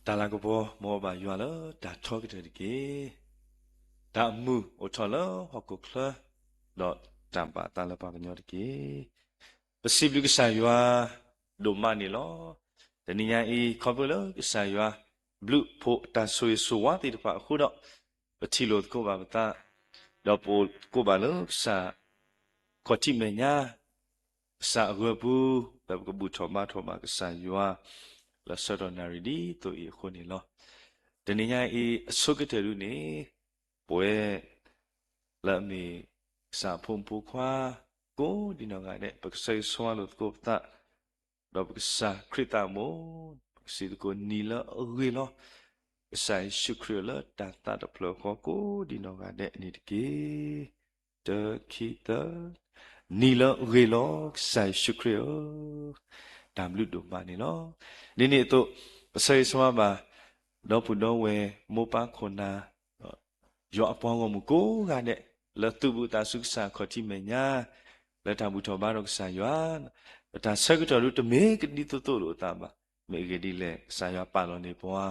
တၢ်လၤကပီၤ မ်အဘၣ်ယွၤလၢတၢ်ထီကတၢၢ်တက့ၢ်. တၢ်အမုာ်အိၣ်ထီၣ်လၢဟီၣ်ခိၣ်ချၢ, ဒီးတၢ်ဘၣ်အသးလၢပှၤကညီတက့ၢ်. ပစံးဘျုးကစၢ်ယွၤဒိၣ်မးန့ၣ်လီၤ. တနံၤညါအံၤ ခီဖျိလၢကစၢ်ယွၤ ဘျုးဖှိၣ်တၢ်ဆိၣ်ဂ့ၤဆိၣ်ဝါသ့ၣ်တဖၣ်အဃိဒီး ပထံၣ်လိာ်သကိးဘၣ်ပသး, ဒီးပအိၣ်သကိးဘၣ်လၢကစၢ် ခီၣ်ထံးမဲာ်ညါ ကစၢ်အဂၢၢ်ပူၤ လၢပကဘူၣ်ထီၣ်ဘါထီၣ်ဘၣ်ကစၢ်ယွၤ လၢဆၢကတီၢ်နၣ်ရံၣ်ဒ်သိးအံၤအဃိန့ၣ်လီၤ. တနံၤညါအံၤ အဆိကတၢၢ်ဒၣ်န့ၣ် ပဝဲ လၢအမ့ၢ် ကစၢ်အဖိမုၣ်ဖိခွါ ကိးဒံနီၢ်ဂၤဒဲး ပကဆၢဂ့ၤဆၢဝါလိာ်သကိးပသး, ဒီးပကစၢ်ခရံာ်သးဘိ, ပကစံးသကိးနံၤလၢအဂ့ၤလီၤ. ကစၢ်ယ့ၣ်ၡူးခရံာ်လၢတၢ်သးတဖျၢၣ်ဃီကိးဒံနီၢ်ဂၤဒဲးန့ၣ်တက့ၢ်. တၢ ခံ သၢ, နံၤလၢအဂ့ၤလီၤ ကစၢ်ယ့ၣ်ၡူးခရံာ်ဧၢ. တၢ်ဘျုးဒိၣ်မးန့ၣ်လီၤ. ဒ်န့ၣ်အသိး ပဆၢဂ့ၤဆၢဝါဘၣ် ဒီပုၢ်ဒီဝဲၢ် မိၢ်ပၢ်ခိၣ်နၢ် ယွၤအပှၤဂီၢ်မုၢ်ကိးဂၤဒဲး လၢသူၣ်ဘုသးစူၤကစၢ်ခီၣ်ထံးမဲာ်ညါ လၢတၢ်ဘူၣ်ထီၣ်ဘါထီၣ်ကစၢ်ယွၤ, ပတၢ်ဆၢကတီၢ်ဒၣ်တမ့ၢ်ကဒ်သိးသိးလိာ်အသးဘၣ်. မ့ၢ်အဂ့ၢ်ဒ်လဲၣ် ကစၢ်ယွၤပာ်လီၤန့ၢ်ပှၤ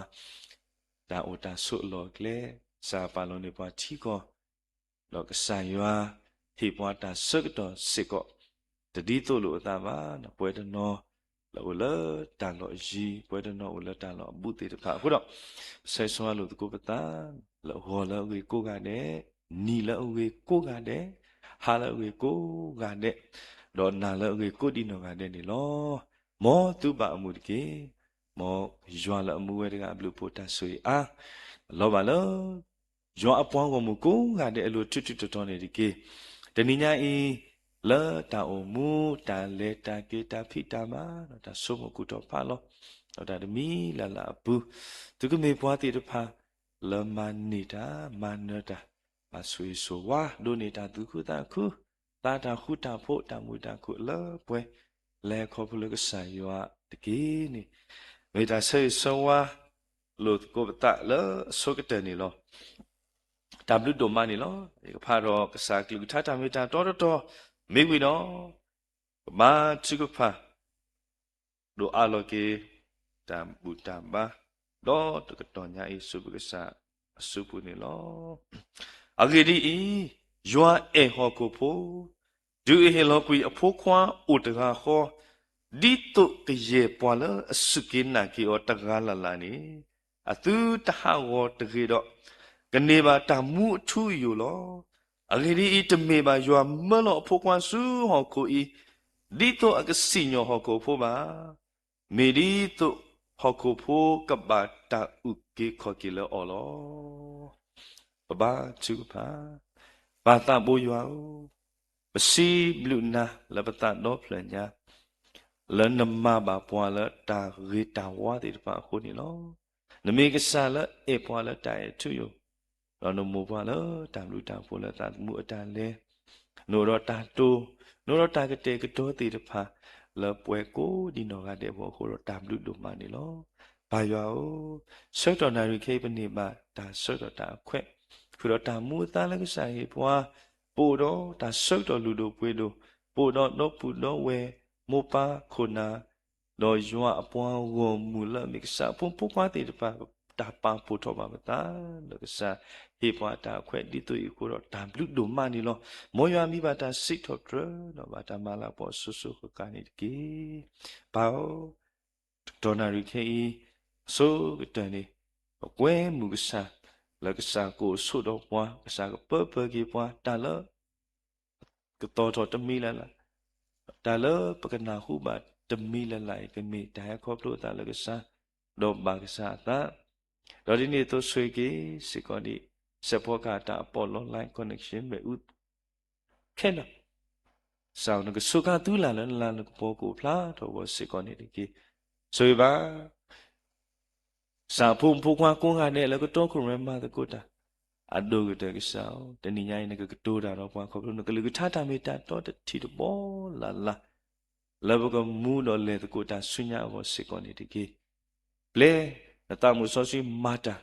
တၢ်အိၣ်တၢ်ဆိးအလီၢ်အကျဲ, ကစၢ်ယွၤပာ်လီၤန့ၢ်ပှၤထံကီၢ် ဒီးကစၢ်ယွၤဟ့ၣ်ပှၤတၢ်ဆၢကတီၢ်စ့ၢ်ကီး တဒ်သိးလိာ်အသးဘၣ်. ပဝဲတနီၤ လၢအိၣ်လၢတၢ်လီၢ်ယံၤ, ပဝဲတနီၤအိၣ်လၢတၢ်လီၢ်အဘူးသ့ၣ်တဖၣ်အဃိဒီး ပဆၢဂ့ၤဆၢဝါလိာ်သကိးပသး လၢဂီၤလၢအဂ့ၤကိးဂၤဒဲး, နံၤလၢအဂ့ၤကိးဂၤဒဲး, ဟါလၢအဂ့ၤကိးဂၤဒဲး, ဒီးနၤလၢအဂ့ၤကိးဒံနီၢ်ဂၤဒဲးန့ၣ်လီၤ. မ်သုဘၣ်အမုာ်တက့ၢ်. မ်ယွၤလၢအမူဝဲတဂၤအဘျုးအဖှိၣ်တၢ်ဆိၣ်ဂ့ၤအါ လီၤဘၣ်လၢ ယွၤအပှၤဂီၢ်မုၢ်ကိးဂၤဒဲးအလိၤ ထူးထူးတီၤတီၤန့ၣ်တက့ၢ်. တနံၤညါအံၤ လၢတၢ်အိၣ်မူ တၢ်လဲၤတၢ်က့ၤ တၢ်ဖံးတၢ်မၤ ဒီးတၢ်ဆိကမိၣ်ကူၣ်ထီၣ်ဖးလီၤ ဒီးတၢ်တမံၤလၢ်လၢ်အပူၤ သုကမ့ၢ်ပှၤသ့ၣ်တဖၣ် လၢမၤန့ၢ်တၢ် မၤနၢၤတၢ် ဘၣ်ဆိၣ်ဂ့ၤဆိၣ်ဝါ ဒိးန့ၢ်တၢ်သူၣ်ခုသးခု သါတၢ်ဃူတၢ်ဖိး တၢ်မုာ်တၢ်ခုၣ်လၢပှဲၤ လဲၤခီဖျိလၢကစၢ်ယွၤတက့ၢ်န့ၣ် မ့ၢ်တၢ်ဆၢဂ့ၤဆၢဝါလိာ်သကိးပသးလၢအဆိကတၢၢ်န့ၣ်လီၤ. တၢ်ဘျုးဒိၣ်မးန့ၣ်လီၤ. ယကဖးဒီးကစၢ်အကလုၢ်ကထါတၢ်မ့ၢ်တၢ်တီတီတီ မ့ၢ်ဝံၤဒီး ကဘါထုကဖၣ် ဒိးအးလီၤက့ၤ တၢ်ဘူၣ်တၢ်ဘါ ဒီးတကတီၢ်ညါအံၤ ဆူပကစၢ်အစုပူၤန့ၣ်လီၤ. အဂ့ၢ်ဒ်အံၤ, ယွၤအဲၣ်ဟီၣ်ခိၣ်ဖိ, ဒုးအဟ့ၣ်လီၤကွံာ်အဖိခွါအိၣ်တဂၤဃီ, ဒ်သိးကယဲၢ်ပှၤလၢအစူၢ်က့ၤနာ်က့ၤအီၤတဂၤလၢ်လၢ်န့ၣ်, အသုတဟးဂီၤတဂ့ၤဒီး, ကန့ၢ်ဘၣ်တၢ်မူအထူအယိာ်လီၤ. အဂ့ၢ်ဒ်အံၤ, တမ့ၢ်ဘၣ်ယွၤမၢလီၤအဖိခွါဆူဟီၣ်ခိၣ်အံၤ, ဒ်သိးအကစံၣ်ညီၣ်ဟီၣ်ခိၣ်ဖိဘၣ်. မ့ၢ်ဒ်သိးဟီၣ်ခိၣ်ဖိကဘၣ်တၢ်အုၣ်က့ၤခီၣ်က့ၤလၢအီၤလီၤ. ပဘါထုကဖၣ်, ပၢ်သးဘိယွၤဧၢ, ပစံးဘျုးနၤလၢပသးဒီဖျၢၣ်ညါ, လၢနမၤဘၣ်ပှၤလၢတၢ်ဂ့ၤတၢ်ဝါသ့ၣ်တဖၣ်အဃိန့ၣ်လီၤ. နမ့ၢ်ကစၢ်လၢအဲၣ်ပှၤလၢတၢ်အဲၣ်ထူယိာ်, ဒီးနမိၢ်ပှၤလၢတၢ်ဘျုးတၢ်ဖှိၣ်လၢသးသမူအတၢ်လဲၤ နအိၣ်ဒီးတၢ်တိာ်, နအိၣ်ဒီးတၢ်ကတဲာ်ကတီၤသ့ၣ်တဖၣ် လၢပှၤကိးဒံနီၢ်ဂၤဒဲးအဖီခိၣ်ဒီးတၢ်ဘျုးဒိၣ်မးန့ၣ်လီၤ. ပၢ်ယွၤဧၢ, ဆၢကတီၢ်နၣ်ရံၣ်ခဲအံၤပန့ၢ်ဘၣ်တၢ်ဆၢကတီၢ်တၢ်အခွဲး, ဃုာ်ဒီးတၢ်မူအသါလၢကစၢ်ဟ့ၣ်ပှၤ, ပအိၣ်ဒီးတၢ်ဆၢကတီၢ်လုၢ်ဒိၣ်ပှ့ၤဒိၣ်, ပအိၣ်ဒီးဒီပုၢ်ဒီဝဲၢ်, မိၢ်ပၢ်ခိၣ်နၢ် ဒီးယွၤအပှၤဂီၢ်မုၢ်လၢအမ့ၢ်ကစၢ်အဖိမုၣ်ဖိခွါသ့ၣ်တဖၣ် တၢ်ပာ်ဖှိၣ်ထီၣ်ဘၣ်ပသး, လၢကစၢ်ဟ့ၣ်ပှၤတၢ်အခွဲးဒ်သိးအံၤအဃိဒီးတၢ်ဘျုးဒိၣ်မးန့ၣ်လီၤ. မ်ယွၤမံဘၣ်တၢ်စံးထီၣ်ပတြၢၤဒီးဘၣ်တၢ်မၤလၤကပီၤအစိၤစိၤဃၣ်ဃၣ်န့ၣ်တက့ၢ်. ပၢ်ဧၢ, တကတီၢ်နၣ်ရံၣ်ခဲအံၤ အဆိကတၢၢ်န့ၣ် ပကွဲမုာ်ကစၢ်, လၢကစၢ်ကအိၣ်ဆိးဒီးပှၤ, ကစၢ်ကပၢပၢက့ၤပှၤ, တၢ်လၢ ကသီၣ်ထီၣ်တမံၤလၢ်လၢ်, တၢ်လၢပကနၢ်ဟူဘၣ်တမံၤလၢ်လၢ်အံၤ ကမ့ၢ်တၢ်ဟဲခီဖျိအသးလၢကစၢ်, ဒီးဘၣ်ကစၢ်အသး, ဒီးဒ်န့ၣ်အသိးဆိၣ်ဂ့ၤက့ၤစ့ၢ်ကီးဒံး စဲးဖီကဟၣ်တၢ်အပီးလီ line connection မ့ၣ်အူ ခဲလၢာ်, ကစၢ်ဧၢ နကစူးကါသုလၢ်လၢနလၤနကပီၤကအိၣ်ဖျါထီၣ်အဂီၢ်စ့ၢ်ကီးန့ၣ်တက့ၢ်. ဆိၣ်ဂ့ၤဘၣ် ကစၢ်အဖိမုၣ်ဖိခွါကိးဂၤဒဲးလၢကတီခိၣ်ရိၣ်မဲမၤသကိးတၢ်, အဒိၣ်ကတၢၢ်ကစၢ်ဧၢ, တနံၤညါအံၤနကကတိၤတၢ်ဒီးပှၤခီဖျိနကလုၢ်ကထါတၢ်မ့ၢ်တၢ်တီတထံၣ်တဘီလၢ်လၢ်, လၢပကမူဒီးလဲၤသကိးတၢ်ဆူညါအဂီၢ်စ့ၢ်ကီးန့ၣ်တက့ၢ်. ပျဲနသးမုၣ်စီဆှံမၤတၢ်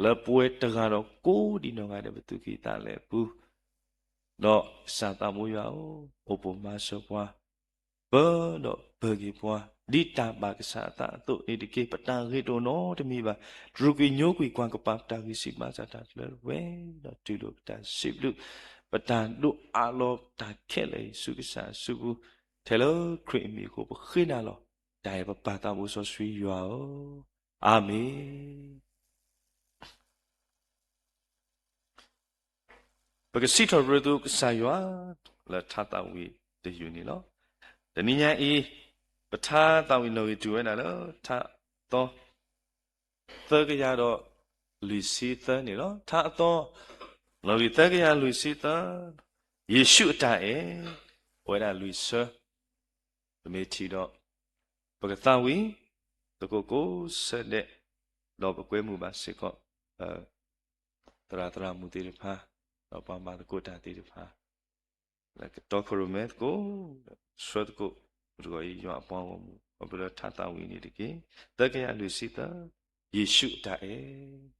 လၢပဝဲတဂၤဒီးကိးဒံနီၢ်ဂၤဒဲးပသူၣ်ကံၢ်သးလဲအပူၤ, ဒီးကစၢ်သးဘိယွၤဧၢ, အိၣ်ပိာ်မၤစၢၤပှၤ, ပၢဒီးပၢက့ၤပှၤ, ဒ်တၢ်ဘၣ်ကစၢ်အသးအသိးန့ၣ်တက့ၢ်. ပတၢ်ဂ့ၤတအိၣ်နီတမံၤဘၣ်. တရူးကွံာ်ညိကွံာ်ကွၢ်ကပၤ ပတၢ်ဂံၢ်စၢ်ဘါစၢ်တၢ်ကျၢၤဝဲ, ဒီးတူၢ်လိာ်ပတၢ်စံးဘျုး ပတၢ်ဒိးအးလီၤတၢ်ခဲလၢာ်အံၤ ဆူကစၢ်အစုပူၤ, ထဲလၢခရံာ်အမံၤအဃိ ပဃ့နၤလီၤ. တၢ်အဲၣ်ပပၢ်သးဘိစီဆှံယွၤဧၢ, အၤမ့ၣ်. ပကစံးထီၣ်ပတြၢၤသုကစၢ်ယွၤ လၢထါသးဝံၣ်တယုၢ်န့ၣ်လီၤ. တနံၤညါအံၤ ပထါသးဝံၣ်နီၣ်ဂံၢ်တုၤဝဲဒၣ်လၢ ထါအသီ သၢကယၤဒီးလွံၢ်ဆံသၢန့ၣ်လီၤ. ထါအသီ နီၣ်ဂံၢ်သၢကယၤလွံၢ်ဆံသၢ, ယ့ၣ်ၡူးအတၢ်အဲၣ်, ပဝဲဒၣ်လွံၢ်ဆၢ ပမ့ၢ်ထံၣ်ဒီး ပကသးဝံၣ်သကိးကိးဆၢဒဲး, ဒီးပကွဲမုာ်ဘၣ်စ့ၢ်ကီး သရၣ်သရၣ်မုၣ်သ့ၣ်တဖၣ်, ဒီးပှၤမၤသကိးတၢ်သ့ၣ်တဖၣ်, လၢကတီခိၣ်ရိၣ်မဲသကိး, ဆှၢသကိး, တဂီၤအံၤ ယွၤအပှၤဂီၢ်မုၢ် အိၣ်ဘှံးလၢထါသးဝံၣ်န့ၣ်တက့ၢ်. သၢကယၤလွံၢ်ဆံသၢ, ယ့ၣ်ၡူးအတၢ်အဲၣ်.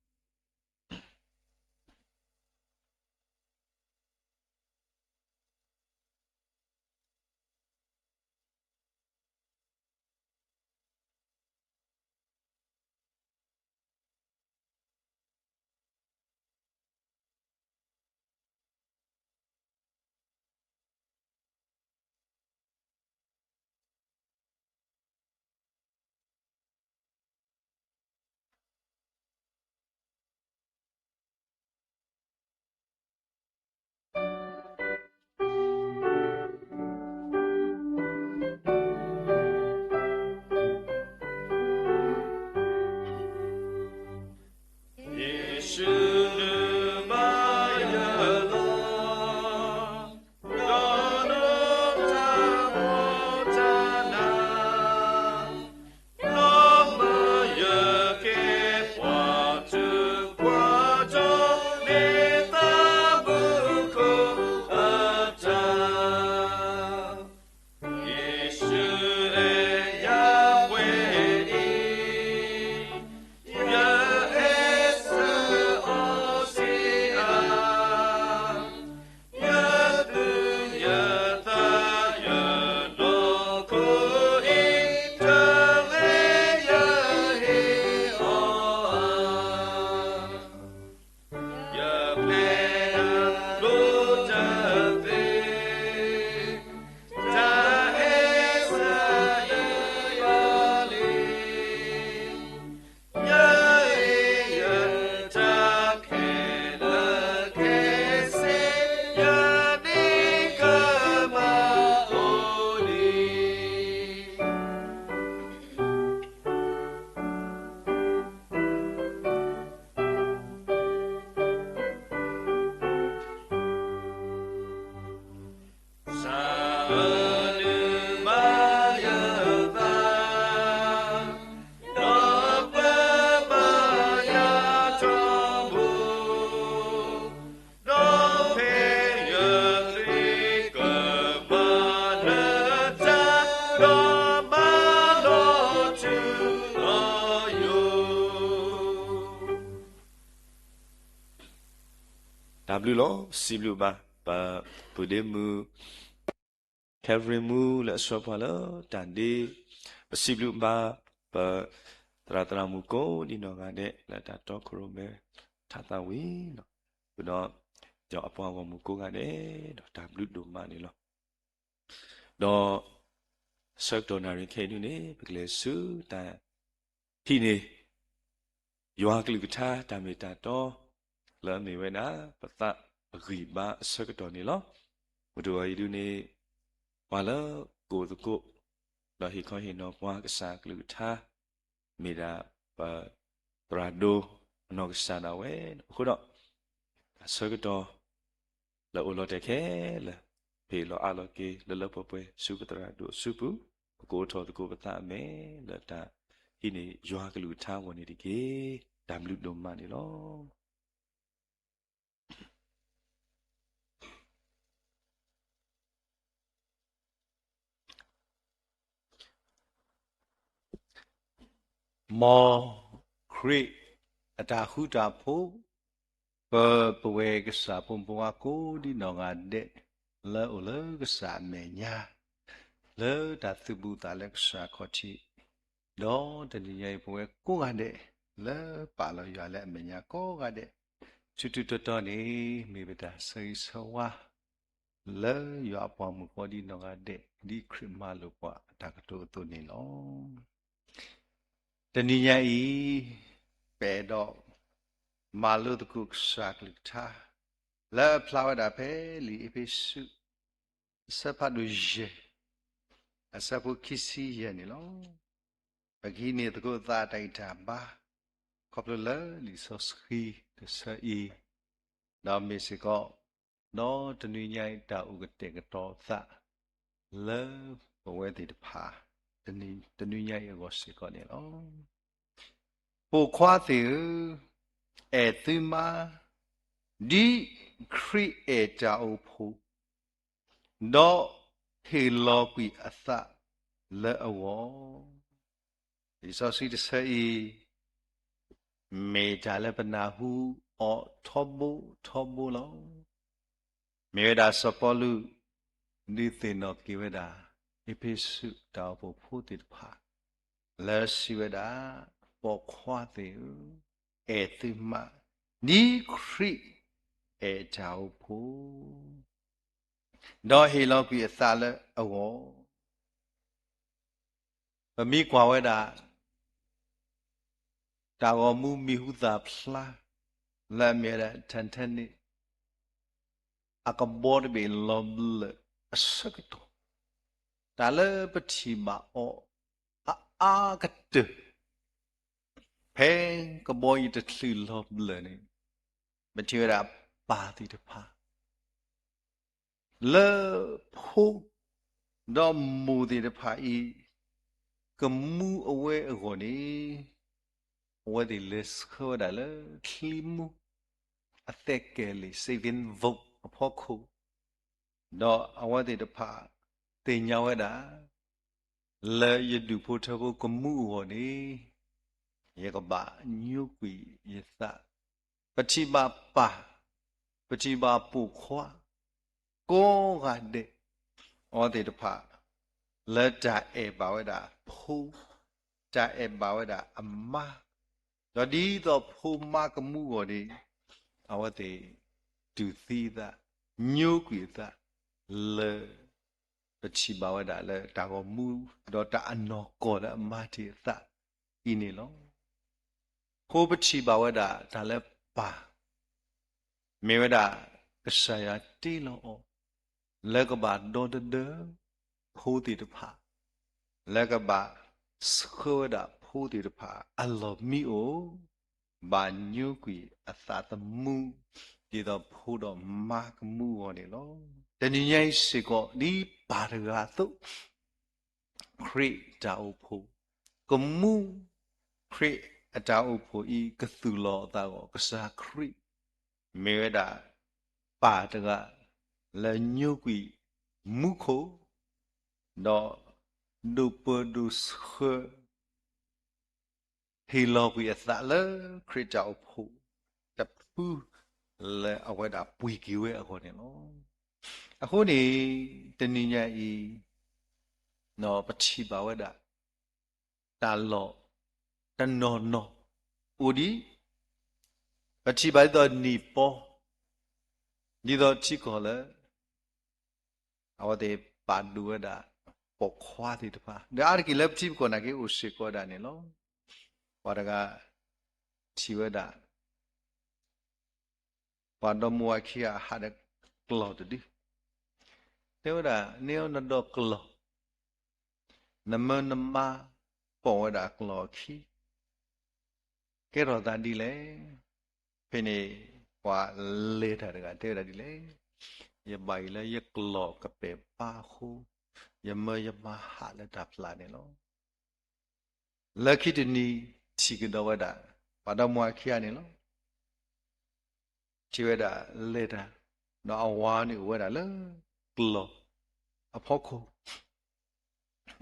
တၢ်ဘျုးလီၤ. စံးဘျုးဘၣ် ပပုၢ်ဒ့မုၣ် Kevin မူလၢအဆှၢပှၤလၢတၢ်ဒ့, ပစံးဘျုးဘၣ် ပသရၣ်သရၣ်မုၣ်ကိးဒံနီၢ်ဂၤဒဲး လၢတၢ်တီခိၣ်ရိၣ်မဲ ထါသးဝံၣ်လီၤ. ဃုာ်ဒီး ယွၤအပှၤဂီၢ်မုၢ်ကိးဂၤဒဲး ဒီးတၢ်ဘျုးဒိၣ်မးန့ၣ်လီၤ. ဒီး ဆၢကတီၢ်နၣ်ရံၣ်ခဲအံၤဒုန့ၣ် ပကလဲၤဆူတၢ်ဟံးန့ၢ် ယွၤကလုၢ်ကထါတၢ်မ့ၢ်တၢ်တီ လၢအမ့ၢ်ဝဲဒၣ် ပသးအဂံၢ်ဘါအဆၢကတီၢ်န့ၣ်လီၤ. မုၢ်တဂီၤအံၤဒုန့ၣ် ပှၤလၢကိးသကိး ဒီးဟ့ၣ်ခီဟ့ၣ်နီၤပှၤကစၢ်ကလုၢ်ကထါ မ့ၢ်ဒၣ်ပ သရၣ်ဒိၣ်အနီၢ်ကစၢ်ဒၣ်ဝဲအဃိဒီး အဆၢကတီၢ် လၢအိၣ်လီၤတဲာ်ခဲလၢာ် ပဟ့ၣ်လီၤအးလီၤက့ၤလၢလၢပှဲၤပှဲၤဆူပသရၣ်ဒိၣ်အစုပူၤ, ပကအိးထီၣ်သကိးပသးအမဲာ် လၢတၢ်ဟံးန့ၢ်ယွၤကလုၢ်ကထါအဂီၢ်န့ၣ်တက့ၢ်. တၢ်ဘျုးဒိၣ်မးန့ၣ်လီၤ. မ်ခရံာ်အတၢ်ဃူတၢ်ဖိး, ပပဝဲကစၢ်ဖိမုၣ်ဖိခွါကိးဒံနီၢ်ဂၤဒဲး လၢအိၣ်လၢကစၢ်အမဲာ်ညါ, လၢတၢ်သုးဘူးသးလၢကစၢ်ခီၣ်ထံး, ဒီးတနံၤညါအံၤ ပဝဲကိးဂၤဒဲး လၢပာ်လီၤယွၤလၢအမဲာ်ညါကိးဂၤဒဲး, ဆူထူတီတီန့ၣ် မ့ၢ်ပတၢ်ဆၢဂ့ၤဆၢဝါ လၢယွၤအပှၤမုၣ်ဖိဒ်နီၢ်ဂၤဒဲး ဒ်ခရံာ်မၤလိာ်ပှၤအတၢ်ကတိၤအသိးန့ၣ်လီၤ. တနံၤညါအံၤ ပအဲၣ်ဒိးမၤလိသကိးကစၢ်ကလုၢ်ကထါ လၢအဖျါဝဲဒၣ်ဖဲလံာ်အ့းဖ့းစူး အဆၢဖးဒိၣ်ယဲၢ် အဆၢဖိခံဆံယဲၢ်န့ၣ်လီၤ. ပကဟံးန့ၢ်သကိးသးတၢ်ဂံၢ်တၢ်ဘါ ခီဖျိလၢလံာ်စီဆှံတဆၢအံၤ, ဒီးမ့ၢ်စ့ၢ်ကီး ဒီးတနွံညါအံၤတၢ်အိၣ်ကတဲာ်ကတီၤသး လၢပဝဲသ့ၣ်တဖၣ် တနွံညါအံၤအဂီၢ်စ့ၢ်ကီးန့ၣ်လီၤ. ပိာ်ခွါသ့ၣ်ဧၢ, အဲၣ်သုမါ ဒ်ခရံာ်အဲၣ်တၢ်အိၣ်ဖှိၣ်, ဒီးဟ့ၣ်လီၤကွံာ်အသးလၢအဂီၢ်. လံာ်စီဆှံတဆၢအံၤ မ့ၢ်တၢ်လၢပနၢ်ဟူအီၤထီဘိထီဘိလီၤ. မ့ၢ်ဝဲဒၣ်စီၤပီလူး ဒုးသ့ၣ်နီၣ်က့ၤဝဲဒၣ် အ့းဖ့းစူးတၢ်အိၣ်ဖှိၣ်ဖိသ့ၣ်တဖၣ် လၢစံးဝဲဒၣ်, ပိာ်ခွါသ့ၣ်ဧၢ, အဲၣ်သုမါ ဒ်ခရံာ်အဲၣ်တၢ်အိၣ်ဖှိၣ် ဒီးဟ့ၣ်လီၤကွံာ်အသးလၢအဂီၢ်. ပမ့ၢ်ကွၢ်ဝဲဒၣ် တၢ်ဂီၤမူမံၤဟူသၣ်ဖျါ လၢအမ့ၢ်ဝဲဒၣ် Titanic အကဘီတဘ့ၣ်လီၤဘျၢၣ်အဆၢကတီၢ်, တၢ်လၢပထံၣ်ဘၣ်အီၤ အအါကတၢၢ် ဖဲကဘီအံၤတချုးလီၤဘျၢၣ်န့ၣ်, ပထံၣ်ဝဲဒၣ်ပၢ်သ့ၣ်တဖၣ် လၢဖိ ဒီးမိၢ်သ့ၣ်တဖၣ်အံၤ ကမူအဝဲအဂီၢ်န့ၣ်, အဝဲသ့ၣ်လဲၤဆှၢဝဲဒၣ်လၢချံမူ အသဲကဲၤလံာ် saving boat အဖီခိၣ်, ဒီးအဝဲသ့ၣ်တဖၣ်သ့ၣ်ညါဝဲဒၣ် လၢယဒူၣ်ဖိထၢဖိကမူအဂီၢ်န့ၣ်, ယကဘၣ်ညိကွံာ်ယသး. ပထံၣ်ဘၣ်ပၢ်, ပထံၣ်ဘၣ်ပိာ်ခွါ ကိးဂၤဒဲး, အဝဲသ့ၣ်တဖၣ် လၢတၢ်အဲၣ်ဘၣ်ဝဲဒၣ်ဖိ, တၢ်အဲၣ်ဘၣ်ဝဲဒၣ်အမါ, ဒီးဒ်သိးဖိမါကမူအဂီၢ်န့ၣ်, အဝဲသ့ၣ်တူၢ်သံအသး, ညိကွံာ်အသး လၢ ပထံၣ်ဘၣ်ဝဲဒၣ်လၢတၢ်ဂီၤမူ ဒီးတၢ်အနီၢ်ကီၢ်လၢအမၤတ့ၢ်အသးအံၤန့ၣ်လီၤ. အဃိပထံၣ်ဘၣ်ဝဲဒၣ်တၢ်လၢပၢ် မ့ၢ်ဝဲဒၣ်ကစၢ်ယွၤတ့လီၤအီၤ လၢကဘၣ်ဒီသဒၢ ဖိသ့ၣ်တဖၣ်, လၢကဘၣ်ဆှၢဝဲဒၣ်ဖိသ့ၣ်တဖၣ်အလီၢ်မံအိၣ်, ဘၣ်ညိကွံာ်အသးသမူ ဒ်သိးဖိဒီးမါကမူအဂီၢ်န့ၣ်လီၤ. တနံၤညါအံၤစ့ၢ်ကီး ဒ်ပၢ်တဂၤအသိး ခရံာ်တၢ်အိၣ်ဖှိၣ် ကမူ ခရံာ်အတၢ်အိၣ်ဖှိၣ်အံၤ ကသူၣ်လီၤအသးအဂီၢ် ကစၢ်ခရံာ် မ့ၢ်ဝဲဒၣ်ပၢ်တဂၤ လၢညိကွံာ်မူခိၣ် ဒီးဒိးပၢဒိးဆှၢ ဟ့ၣ်လီၤကွံာ်အသးလၢခရံာ်တၢ်အိၣ်ဖှိၣ်တဖု လၢအဝဲဒၣ်ပှ့ၤက့ၤဝဲအဂီၢ်န့ၣ်လီၤ. အဃိန့ၣ် တနံၤညါအံၤ ပထံၣ်ဘၣ်ဝဲဒၣ် တၢ်လီၢ်တနီၤနီၤအိၣ်ဒံး, ပထံၣ်ဘၣ်ဒ်သိးနံၣ်ပီ, ဒ်သိးထံကီၢ်လၢ အဝဲသ့ၣ်ပာ်ဒိၣ်ဝဲဒၣ် ပိာ်ခွါသ့ၣ်တဖၣ် ဒီးအါတက့ၢ်လၢပထံပကီၢ်နာ်က့ အိၣ်စ့ၢ်ကီးဝဲဒၣ်န့ၣ်လီၤ. ပှၤတဂၤထံၣ်ဝဲဒၣ် ပှၤဒီမါဝၤခံဂၤဟးဒီးကျီၢ်တဒု, တဲဝဲဒၣ် နအီနဒီးကျီၢ်, နမၢနမါပိာ်ဝဲဒၣ်ကျီၢ်အခံ ကဲထီၣ်သးဒ်လဲၣ်. ဖဲန့ၣ် ပှၤလဲၤတၢ်တဂၤတဲဝဲဒၣ်ဒ်လဲၣ်, ယဘၣ်အံၤလၢယကျီၢ်ကပဲာ်ပါအဃိ, ယမၢယမါဟးလၢတၢ်ဖျါန့ၣ်လီၤ. လၢခံတနံၤထံၣ်ကဒီးဝဲဒၣ် ပှၤဒီမါဝၤခံဂၤန့ၣ်လီၤ. ထံၣ်ဝဲဒၣ်လဲၤတၢ်, ဒီးအဝၤန့ၣ်အိၣ်ဝဲဒၣ်လၢကျီၢ်အဖီခိၣ်,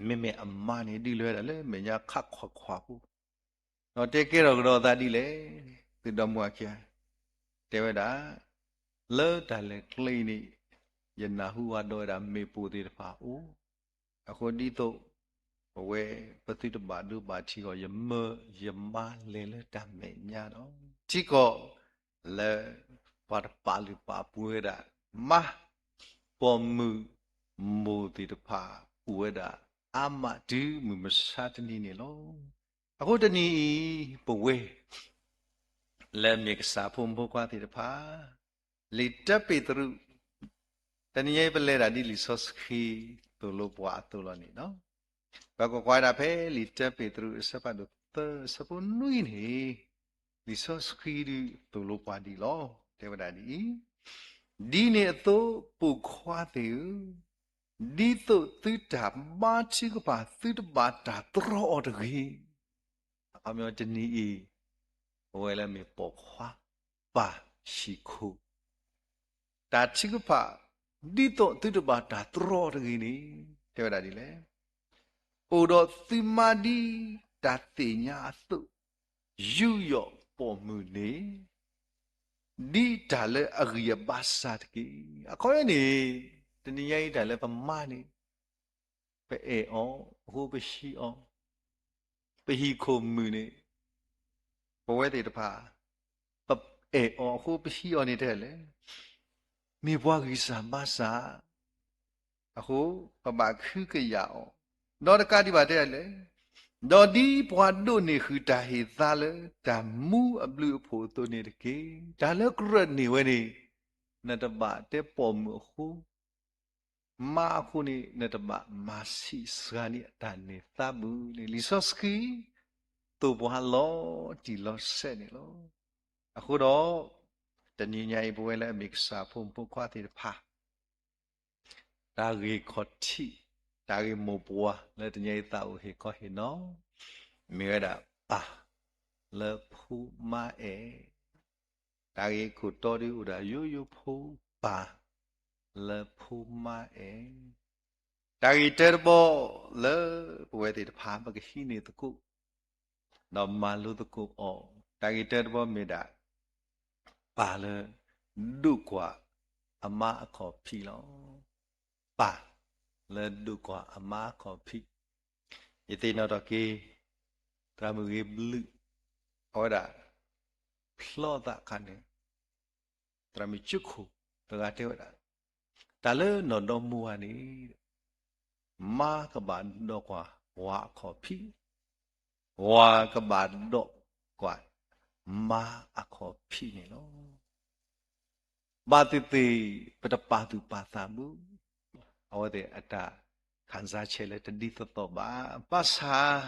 မ့မ့ၢ်အမါန့ၣ်ဒုးလဲၤဝဲဒၣ်လၢမဲာ်ညါခးခွါခွါဖိ, ဒီးတဲကဲထီၣ်ကဒီးသးဒ်လဲၣ်. သုဒီမါဝၤခံဂၤ တဲဝဲဒၣ် လၢတၢ်လဲၤကျဲအံၤန့ၣ် ယနၢ်ဟူဝဲဒီးဝဲဒၣ်မ့ၣ်ပိၢ်သ့ၣ်တဖၣ်အိၣ်, အဃိဒ်သိး ပဝဲပသုတဘၣ်ဒိဘၣ်ထံးအဂီၢ် ယမၢယမါလဲၤလၢတၢ်မဲာ်ညါဒီး ထံကီၢ်လၢ ပှၤတပာ်လုၢ်ပာ်ပှ့ၤဝဲဒၣ် မါ ပိာ်မုၣ်မိၢ်သ့ၣ်တဖၣ်အိၣ်ဝဲဒၣ် အါမးတုၤမုၢ်မဆါတနံၤန့ၣ်လီၤ. အဃိတနံၤအံၤ ပဝဲ လၢမ့ၢ်ကစၢ်ဖိမုၣ်ဖိခွါသ့ၣ်တဖၣ် လံာ်တၢပ့းတရူး တနံၤညါအံၤ ပလဲၤဒၣ်ဒ်လံာ်စီဆှံ သိၣ်လိပှၤအသိးလီၤန့ၣ်လီၤ. ပကကွၢ်ဒၣ်ဖဲလံာ်တၢပ့းတရူး အဆၢဖးဒိၣ်သၢ အဆၢဖိနွံန့ၣ် လံာ်စီဆှံဒုးသိၣ်လိပှၤဒ်အံၤလီၤ. တဲဝဲဒၣ်ဒ်အံၤ, ဒ်န့ၣ်အသိး ပိာ်ခွါသ့ၣ်ဧၢ, ဒ်သိးသုတၢ်ဘါထုကဖၣ် သုတဘၣ်တၢ်တြီအီၤတဂ့ၤ. အခီပညီတနံၤအံၤ ပဝဲလၢမ့ၢ်ပိာ်ခွါ ပၢ်ဟံၣ်ခိၣ် တၢ်ထုကဖၣ် ဒ်သိးသုတဘၣ်တၢ်တြီအီၤတဂ့ၤန့ၣ် တဲဝဲဒၣ်ဒ်လဲၣ်. အိၣ်ဒီးသုမါဒ်တၢ်သ့ၣ်ညါအသိး, ယူးယီၣ်ပိာ်မုၣ်န့ၣ် ဒ်တၢ်လၢအဂံၢ်အဘါစၢ်တက့ၢ်. အခီပညီန့ၣ် တနံၤညါအံၤတၢ်လၢပမါန့ၣ် ပအဲၣ်အီၤအဃိပဟံးအီၤ, ပဟံၣ်ခိၣ်မုၣ်န့ၣ် ပဝဲသ့ၣ်တဖၣ် ပအဲၣ်အီၤအဃိပဟံးအီၤန့ၣ်တဲလဲၣ်, မ့ၢ်ပှၤဂံၢ်စၢ်ဘါစၢ် အဃိ ပဘၣ်ခုကယာ်အီၤ, ဒီးတကးဒံးဘၣ်တဲလဲၣ်, ဒီးဒ်ပှၤဒိးန့ၢ်ဃုာ်တၢ်ဟ့ၣ်သါလၢ တၢ်မူအဘျုးအဖှိၣ်အသိးန့ၣ်တက့ၢ်. တၢ်လၢကြၢးန့ၢ်ဝဲန့ၣ် နတဘၣ်တဲပိာ်မုၣ်အဃိ မါအဃိန့ၣ် နတဘၣ်မၤဆံးစှၤန့ၢ်အတၢ်န့ၢ်သါဘၣ်န့ၣ် လံာ်စီဆှံ သိၣ်ပှၤလီၤတံၢ်လီၤဆဲးန့ၣ်လီၤ. အဃိဒီး တနံၤညါအံၤ ပဝဲလၢအမ့ၢ်ကစၢ်ဖိမုၣ်ဖိခွါသ့ၣ်တဖၣ် တၢ်ဂ့ၢ်ခီၣ်ထံး တၢ်ဂ့ၢ်မိၢ်ပှၢ်လၢတနံၤညါအံၤသးအိၣ်ဟ့ၣ်ခီဟ့ၣ်နီၤ မ့ၢ်ဝဲဒၣ်ပၢ်လၢဖိမါအဲၣ် တၢ်ဂ့ၢ်ခိၣ်တီဒုးအိၣ်ဒီးယိယိဖိ ပၢ်လၢဖိမါအဲၣ်, တၢ်ဂ့ၢ်တၢတဘီလၢပဝဲသ့ၣ်တဖၣ် ပကဟံးန့ၢ်သကိး ဒီးမၤလိသကိးအီၤ, တၢ်ဂ့ၢ်တၢတဘီမ့ၢ်ဒၣ် ပၢ်လၢဒိးကွၢ်အမါအခီၣ်ဖံးလီၤ. ပၢ်လၢဒိးကွၢ်အမါအခီၣ်ဖံး, ယသ့ၣ်နီၣ်ထီၣ်က့ၤ သရၣ်မုၣ်ဂ့ၤဘျုး အဝဲဒၣ် ဖျီသးအခါန့ၣ် သရၣ်မုၣ်ကၠိခိၣ်တဂၤတဲဝဲဒၣ်, တၢ်လၢနီၢ်ဒီမါဝၤန့ၣ် မါကဘၣ်ဒိးကွၢ်ဝၤအခီၣ်ဖံး, ဝၤကဘၣ်ဒိးကွၢ်မါအခီၣ်ဖံးန့ၣ်လီၤ. ဘၣ်သ့ၣ်သ့ၣ် ပတပာ်သူၣ်ပာ်သးဘၣ်, အဝဲသ့ၣ်အတၢ်ခၣ်စါဆဲးလၢတဒ်သိးသိးဘၣ်. ဘၣ်ဆၣ်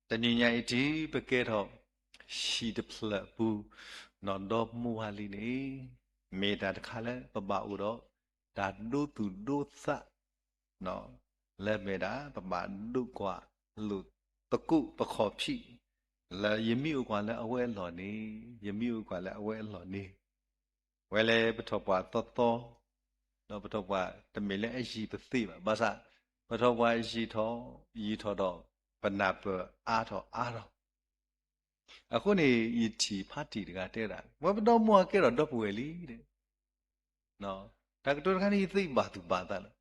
တနံၤညါအံၤတုၤပကဲထီၣ် ဟံၣ်တဖျၢၣ်အပူၤ နီၢ်ဒီမါဝၤလံန့ၣ် မ့ၢ်တၢ်တခါလၢပဘၣ်အိၣ်ဒီး တၢ်ဒိသူၣ်ဒိသး လၢမ့ၢ်ဒၣ် ပဘၣ်ဒိးကွၢ်လိာ်သကိးပခီၣ်ဖံး, လၢယမ့ၢ်အိၣ်ကွၢ်လၢအဝဲအလီၢ်န့ၣ်, ယမ့ၢ်အိၣ်ကွၢ်လၢအဝဲအလီၢ်န့ၣ်, ဝဲလၢပထီၣ်ပှၢ်သီသီ, ဒီးပထီၣ်ပှၢ်တမ့ၢ်လၢအယံၤပသ့ဘၣ်. ဘၣ်ဆၣ် ပထီၣ်ပှၢ်ယံာ်ထီၣ်, ယံာ်ထီၣ်ဒီး ပနၢ်ပၢၢ်အါထီၣ်အါထီၣ် အဃိန့ၣ် ယထံၣ်ဖးတံၢ်တဂၤတဲဒၣ်, ပဝဲပဒီမါဝၤကဲထီၣ်ဒီပုၢ်ဝဲၢ်လံ. တၢ်ကတိၤတခါန့ၣ် ယသ့ဘၣ်သူၣ်ဘၣ်သးလီၤ.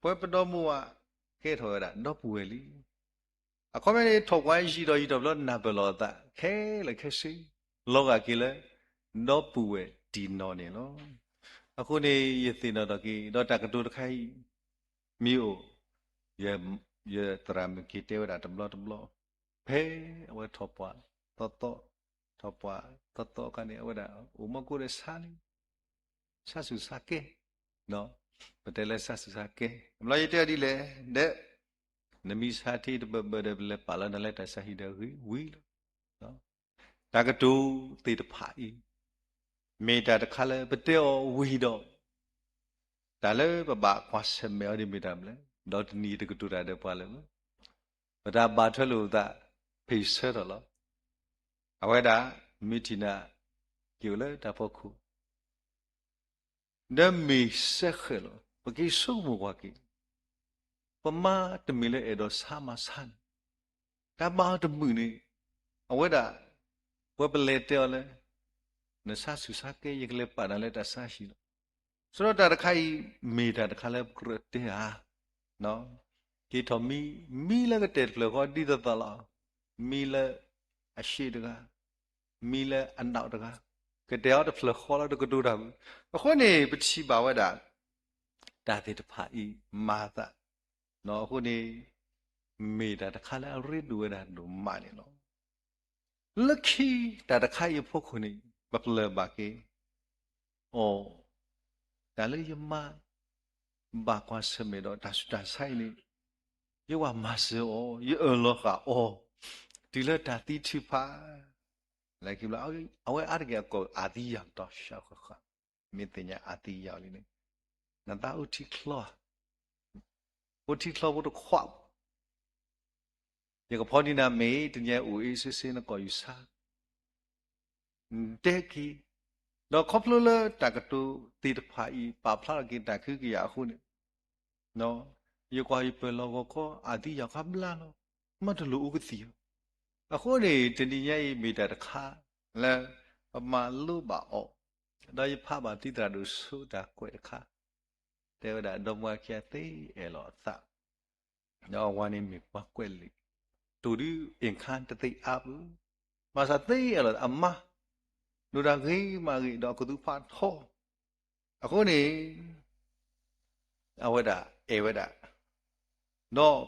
ပဝဲပဒီမါဝၤကဲထီၣ်ဝဲဒၣ်ဒီပုၢ်ဝဲၢ်လံ. အခီပညီန့ၣ် ထီၣ်ပှၢ်ယံာ်ဒီးယံာ်ထီၣ်ဘျီ နၢ်ပၢၢ်လီၤအသး ခဲလၢာ်ခဲဆ့ လီၤဂာ်က့ၤလၢ ဒီပုၢ်ဝဲၢ်တံၢ်နီၢ်န့ၣ်လီၤ. အဃိန့ၣ် ယသ့ၣ်နီၣ်ထီၣ်က့ၤ ဒီးတၢ်ကတိၤတခါအံၤ မ့ၢ်အိၣ် ယသရၣ်မုၣ်က့ၤတဲဝဲဒၣ်တဘျီတဘျီ, ဖဲအဝဲထီၣ်ပှၢ်သီသီ, ထီၣ်ပှၢ်သီသီအခါန့ၣ် အဝဲဒၣ်အိၣ်မူကိးဒီးဆါလံ, ဆါဆူၣ်ဆါကဲ, ပတဲလၢဆါဆူၣ်ဆါကဲ, တဘျီယတဲအီၤဒ်လဲၣ်, ဒီး နမ့ၢ်ဆါထံတဘၢဘၢဒီး ပလဲၤပာ်လီၤနၤလၢတၢ်ဆါဟံၣ်ဒီးဂ့ၤဝံၤလီၤ. တၢ်ကတိၤသ့ၣ်တဖၣ်အံၤ မ့ၢ်တၢ်တခါလၢပတဲအီၤဝံၤဒီး တၢ်လၢပဘၣ်ကွၢ်ဆၢၣ်မဲာ်အီၤန့ၣ်မ့ၢ်တၢ်မနုၤလဲၣ်, ဒီးတနံၤတကတိၤတၢ်ဒီးပှၤလၢာ်, ပတၢ်ဘၣ်ထွဲလိာ်သး ဖ့ၣ်ဆၢထီၣ်လီၤ. အဝဲဒၣ် မ့ၢ်ထံၣ်နၤ က့ၤအိၣ်လၢတၢ်ဖီခိၣ် ဒီးမ့ၢ်စဲဃဲၤလီၤ ပက့ၤဆိကမိၣ်ကွၢ်က့ၤ, ပမါတမ့ၢ်လၢအဲၣ်ဒိးဆါမၤဆါန့ၣ်, တၢ်ဘၣ်အီၤတမုာ်န့ၣ်, အဝဲဒၣ် ပဝဲပလဲၤတဲအီၤလၢ နဆါဆူၣ်ဆါကဲ ယကလဲၤပာ်နၤလၢတၢ်ဆါဟံၣ်လီၤ. ဆိုတော့တၢ်တခါအံၤ မ့ၢ်တၢ်တခါလၢပကြၢးတဲဧါ, လၢ က့ၤထီၣ်မံ, မံလၢကတဲာ်တဖျၢၣ်ဃီဒ်သိးသိးလီၤ. မံလၢအရှေ့တဂၤ, မံလၢအနောက်တဂၤ, ကတဲာ်အီၤတဖျၢၣ်ဃီလီၤ တကတိၤတၢ်ဘၣ်. အဃိန့ၣ် ပထံၣ်ဘၣ်ဝဲဒၣ် တၢ်သ့ၣ်တဖၣ်အံၤမၤအသး, အဃိန့ၣ် မ့ၢ်တၢ်တခါလၢအရ့ဒိၣ်ဝဲဒၣ်ဒိၣ်မးန့ၣ်လီၤ. လၢခံတၢ်တခါအံၤအဖီခိၣ်န့ၣ် ပပျၢၢ်ဘၣ်က့ၤအီၤ, တၢ်လၢယမါ ဘၣ်ကွၢ်ဆၢၣ်မဲာ်ဒီးတၢ်ဆူးတၢ်ဆါအံၤန့ၣ်, ယဝၤမၤစၢၤအီၤ, ယအၢၣ်လီၤဃာ်အီၤ, တုၤလၢတၢ်သံထုးဖး, လၢခံဘျီ အဝဲအါတက့ၢ်အကိးအသံယၤတီၢ်ရှါဃၣ်ဃၣ်, မ့ၢ်သ့ၣ်ညါအသံယၤလံန့ၣ်, နသးအိၣ်ထံချီ, အိၣ်ထံချီဖိတခွး ယကဖီဒံးနၤမ့ၢ် တနံၤအံၤအိၣ်အ့ၣ်စ့စ့ နကိာ်ယူၤဆါ တဲက့ၤ, ဒီးခီဖျိလၢတၢ်ကတိၤသ့ၣ်တဖၣ်အံၤ ပာ်ဖျါထီၣ်က့ၤတၢ်ကဟုကယာ်အဃိန့ၣ်, ယကွၢ်ယပၢၢ်လီၤဂီၤခီ အသံယၤခါဘျါလီၤ, မ့ၢ်တလိၣ်အိၣ်ကသံၣ်လီၤ. အဃိန့ၣ် တနံၤညါအံၤမ့ၢ်တၢ်တခါလၢ ပမၤလိဘၣ်အီၤ, ဒီးယဖးဘၣ်သုသရၣ်ဒိၣ်စိတၢ်ကွဲးတခါ, တဲဝဲဒၣ် ဒီမါဝၤခံဂၤသ့အဲၣ်လီၤအသး ဒီးအဝၤန့ၣ်မ့ၢ်ပှၤကွဲးလံာ်, တိၢ်ဒုး income တသ့အါဘၣ်, ဘၣ်ဆၣ်သ့အဲၣ်လီၤအမါ, ဒိၣ်တၢ်ဂ့ၤမးဂ့ၤ ဒီးအကသူဖးထီ, အဃိန့ၣ် အဝဲဒၣ်အဲၣ်ဝဲဒၣ်, ဒီး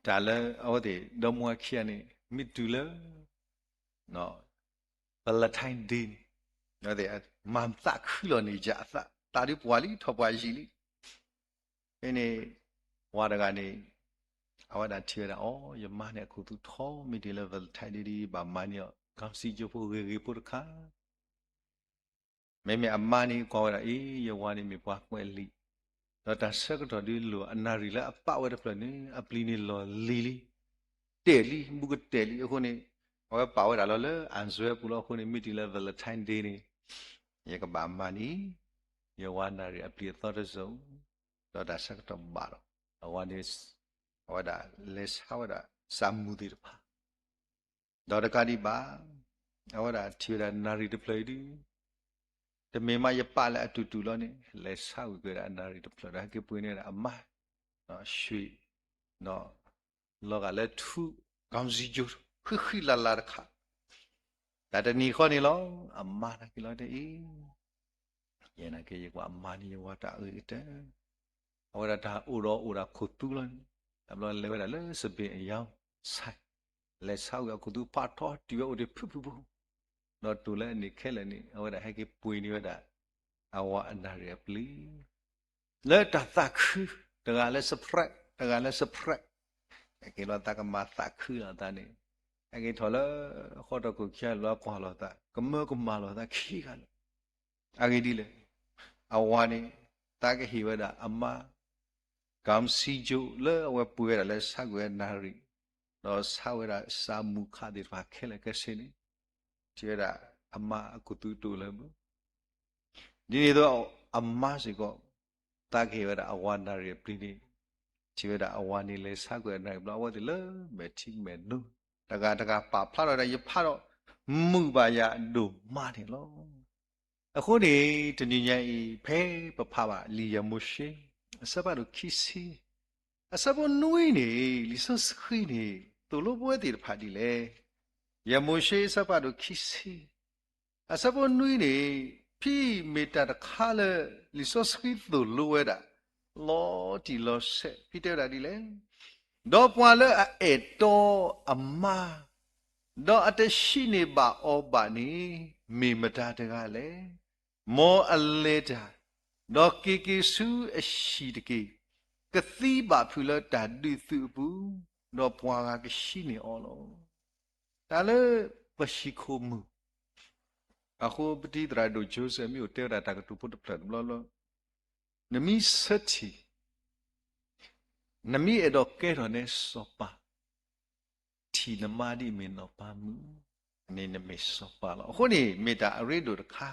တၢ်လၢအဝဲသ့ၣ် ဒီမါဝၤခံဂၤန့ၣ် မ့ၢ်တုၤလၢ Valentine Day န့ၣ်, မၤသးခုလီၤန့ၢ်ယၤအသး, သးဒုးပှၢ်လံ ထီၣ်ပှၢ်ယံာ်လံ. ဖဲန့ၣ် ဝၤတဂၤန့ၣ် အဝဲဒၣ်ထံၣ်ဝဲဒၣ်အီၤ, ယမါန့ၣ်အကသူထီ, မ့ၢ်တုၤလၢ Valentine Day ဒ်ဘၣ်မၤန့ၢ်အီၤ ကီစံကၠိဖိဂ့ၤဂ့ၤဖိတခါ မ့မ့ၢ်အမါန့ၣ် ကွၢ်ဝဲဒၣ်အံၤ ယဝၤန့ၣ်မ့ၢ်ပှၤကွဲးလံာ်, ဒီးတၢ်ဆၢကတီၢ်ဒုးလိၣ်အနၣ်ရံၣ်လၢအပာ်ဝဲတဖျၢၣ်န့ၣ် အပျံၤန့ၣ်လီၢ်လံၤလံ, တဲာ်လံ, ဘူးကတဲာ်လံအဃိန့ၣ်, အဝဲပာ်ဝဲဒၣ်လီၤလၢ အစၢၤပူၤလီၤအဃိန့ၣ် မ့ၢ်တုၤလၢ Valentine Day န့ၣ်, ယကဘၣ်မၤန့ၢ် ယဝၤနၣ်ရံၣ်အပျံၤအသီတစိၤ, ဒီးတၢ်ဆၢကတီၢ်ဘၣ်ဒီး အဝၤန့ၣ် အဝဲဒၣ်လဲၤဆါဝဲဒၣ်စၢ်မူၤသ့ၣ်တဖၣ် ဒီးတကးဒံးဘၣ်, အဝဲဒၣ်ထံၣ်ဝဲဒၣ်နၣ်ရံၣ်တဖျၢၣ်အံၤဒုး, တမ့ၢ်မးယပာ်လၢအတူၢ်တူၢ်လီၤန့ၣ် လဲၤဆါဝံၤက့ၤဝဲဒၣ်အနၣ်ရံၣ်တဖျၢၣ်ဒီး ဟဲက့ၤပှ့ၤန့ၢ်ဝဲဒၣ်အမါ, ရွှေ, ဒီးလီၤဂာ်လၢထူ, ကီစံကၠိ, ဃံဃံလၤလၤတခါ, တၢ်တနံၤဃီန့ၣ်လီၤ, အမါတၢ်က့ၤလီၤတဲအံၤ ယဲနာ်က့ ယကွၢ်အမါန့ၣ် ယဝၤတၢ်အဂ့ၤကတၢၢ်, အဝဲဒၣ်တၢ်အိၣ်ဒီးအိၣ်ဒၣ်ခိၣ်သူလီၤန့ၣ်, တဘျီလဲၤဝဲဒၣ်လၢစပ့ၤအယီၤဆဲး, လဲၤဆါဝံၤအခိၣ်သူဖးထီတုၤဝဲအိၣ်တ့ၢ်ဖုၣ်ဖုၣ်ဖိ, ဒီးတိၢ်လၢအန့ၣ်ခဲလၢာ်န့ၣ် အဝဲဒၣ်ဟဲက့ၤပှ့ၤန့ၢ်ဝဲဒၣ် အဝၤအနၣ်ရံၣ်အပျံၤ လၢတၢ်သးခု, တဂၤလၢ surprise, တဂၤလၢ surprise, ဟဲက့ၤလီၤသးကမၤသးခုလီၤသးန့ၣ်, ဟဲက့ၤထီၣ်လၢ ဃီထီၣ်ခိၣ်ခံဂၤလီၤကွၢ်လီၤသး ကမၢကမၣ်လီၤသးခံဂၤလီၤ, အဂ့ၢ်ဒ်လဲၣ်, အဝၤန့ၣ် သးကဟ့ၣ်ဝဲဒၣ်အမါ ကီစံကၠိ လၢအဝဲပှ့ၤဝဲဒၣ်လၢဆါကွံာ်အနၣ်ရံၣ်, ဒီးဆါဝဲဒၣ်စၢ်မူၤခးသ့ၣ်တဖၣ်ခဲလၢာ်ခဲဆ့န့ၣ်, ထံၣ်ဝဲဒၣ်အမါအကသူတိၢ်လၢမုၢ် ဒ်န့ၣ်အသိးအမါစ့ၢ်ကီး, သးကဟ့ၣ်ဝဲဒၣ်အဝၤနၣ်ရံၣ်အပျံၤန့ၣ်, ထံၣ်ဝဲဒၣ်အဝၤန့ၣ်လဲၤဆါကွံာ်အနၣ်ရံၣ်ဘျီ အဝဲသ့ၣ်လၢမဲာ်ထံမဲာ်နိ, တဂၤတဂၤပာ်ဖျါထီၣ်ဝဲဒၣ် ယဖးဒီး မုာ်ဘၣ်ယၤဒိၣ်မးန့ၣ်လီၤ. အဃိန့ၣ် တနံၤညါအံၤ ဖဲပဖးဘၣ်လံာ်ယၤမိၤၡ့ အဆၢဖးဒိၣ်ခံဆံ အဆၢဖိနွံန့ၣ် လံာ်စီဆှံန့ၣ် သိၣ်လိပဝဲသ့ၣ်တဖၣ်ဒ်လဲၣ်. ယၤမိၤၡ့အဆၢဖးဒိၣ်ခံဆံ အဆၢဖိနွံန့ၣ် ဖဲမ့ၢ်တၢ်တခါလၢ လံာ်စီဆှံသိၣ်လိဝဲဒၣ် လီၤတံၢ်လီၤဆဲး ဖဲတဲဝဲဒၣ်ဒ်လဲၣ်. ဒီးပှၤလၢအအဲၣ်တီအမါ ဒီးအတဟံးန့ၢ်ဘၣ်အီၤဘၣ်န့ၣ် မ့ၢ်မတၤတဂၤလဲၣ်. မ်အလဲၤတၢ်, ဒီးက့ၤက့ၤဆူအဟံၣ်တက့ၢ်. ကသံဘၣ်ဖုးလၢတၢ်ဒုးသုးအပူၤ, ဒီးပှၤဂၤကဟံးန့ၢ်အီၤလီၤ. တၢ်လၢပဟံၣ်ခိၣ်မုၣ်, အဃိပတံၤသရၣ်ဒိၣ် Joseph Smith အိၣ်တဲဝဲဒၣ်တၢ်ကတိၤဖိတဖျၢၣ်တဘျီဘျီ, နမ့ၢ်ဆၢထံၣ် နမ့ၢ်အဲၣ်ဒိးကဲထီၣ်နဲစီၤပၤ, ထံၣ်နမါဒ်အမ့ၢ်နီၢ်ပၤမုၣ်, န့ၣ်နမ့ၢ်စီၤပၤလီၤ. အဃိန့ၣ် မ့ၢ်တၢ်အရ့ဒိၣ်တခါ,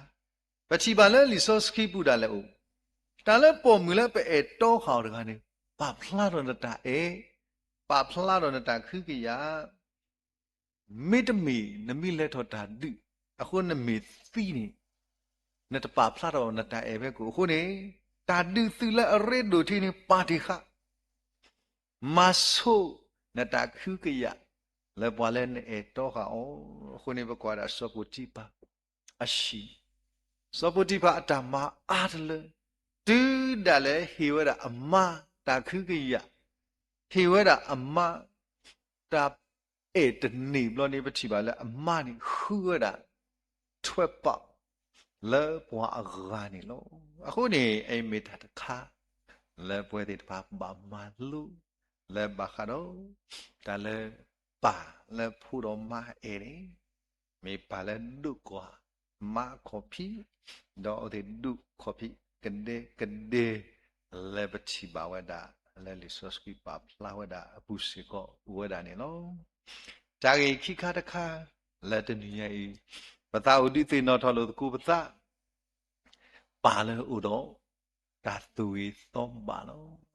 ပထံၣ်ဘၣ်လၢလံာ်စီဆှံပူၤဒၣ်လဲာ်အိၣ်, တၢ်လၢပိာ်မုၣ်လၢပအဲၣ်တီဃာ်အီၤတဂၤန့ၣ် ပာ်ဖျါထီၣ်နတၢ်အဲၣ်, ပာ်ဖျါထီၣ်နတၢ်ကဟုကယာ် မ့တမ့ၢ် နမ့ၢ်လဲၤထီၣ်တၢ်ဒုး, အဃိနမ့ၢ်သံန့ၣ်, နတပာ်ဖျါထီၣ်နတၢ်အဲၣ်ဖဲကိၣ်. အဃိန့ၣ် တၢ်ဒုးသုးလၢအရ့ဒိၣ်ထံန့ၣ် ပာ်တ့ၢ်ဃာ်. မၤဆိၣ်နတၢ်ကဟုကယာ်လၢပှၤလၢနအဲၣ်တီဃာ်အီၤ. အဃိန့ၣ် ပကွၢ်ဒၣ်စီၤပီတံဖၤအဟံၣ်, စီၤပီတံဖၤအတၢ်မၤအါတလၢ, တုၤဒၣ်လဲာ်ဟ့ၣ်ဝဲဒၣ်အမါတၢ်ကဟုကယာ်, ဟ့ၣ်ဝဲဒၣ်အမါတၢ်အဲၣ်တန့ၢ်ဘျီန့ၣ် ပထံၣ်ဘၣ်လၢအမါန့ၣ် ဃုဝဲဒၣ် ထွဲပာ် လၢပှၤအဂၤန့ၣ်လီၤ. အဃိန့ၣ် အမ့ၢ်တၢ်တခါ လၢပဝဲသ့ၣ်တဖၣ်ဘၣ်မၤလိ လၢဘၣ်ဃးဒီး တၢ်လၢပၢ်လၢဖိဒီးမါအအဲၣ်န့ၣ် မ့ၢ်ပၢ်လၢဒိးကွၢ်မါအခီၣ်ဖံး, ဒီးအဝဲသ့ၣ်ဒိးခီၣ်ဖံးကဒဲကဒဲ လၢပထံၣ်ဘၣ်ဝဲဒၣ် လၢလံာ်စီဆှံပာ်ဖျါဝဲဒၣ်အပူၤစ့ၢ်ကီးအိၣ်ဝဲဒၣ်န့ၣ်လီၤ. တၢ်ဂ့ၢ်ခံခါတခါ လၢတနံၤညါအံၤ ပသးအိၣ်ဒုးသ့ၣ်နီၣ်ထီၣ်လိာ်သကိးပသး ပၢ်လၢအအိၣ်ဒီး တၢ်သူၣ်ဂ့ၤသီဘၣ်လီၤ.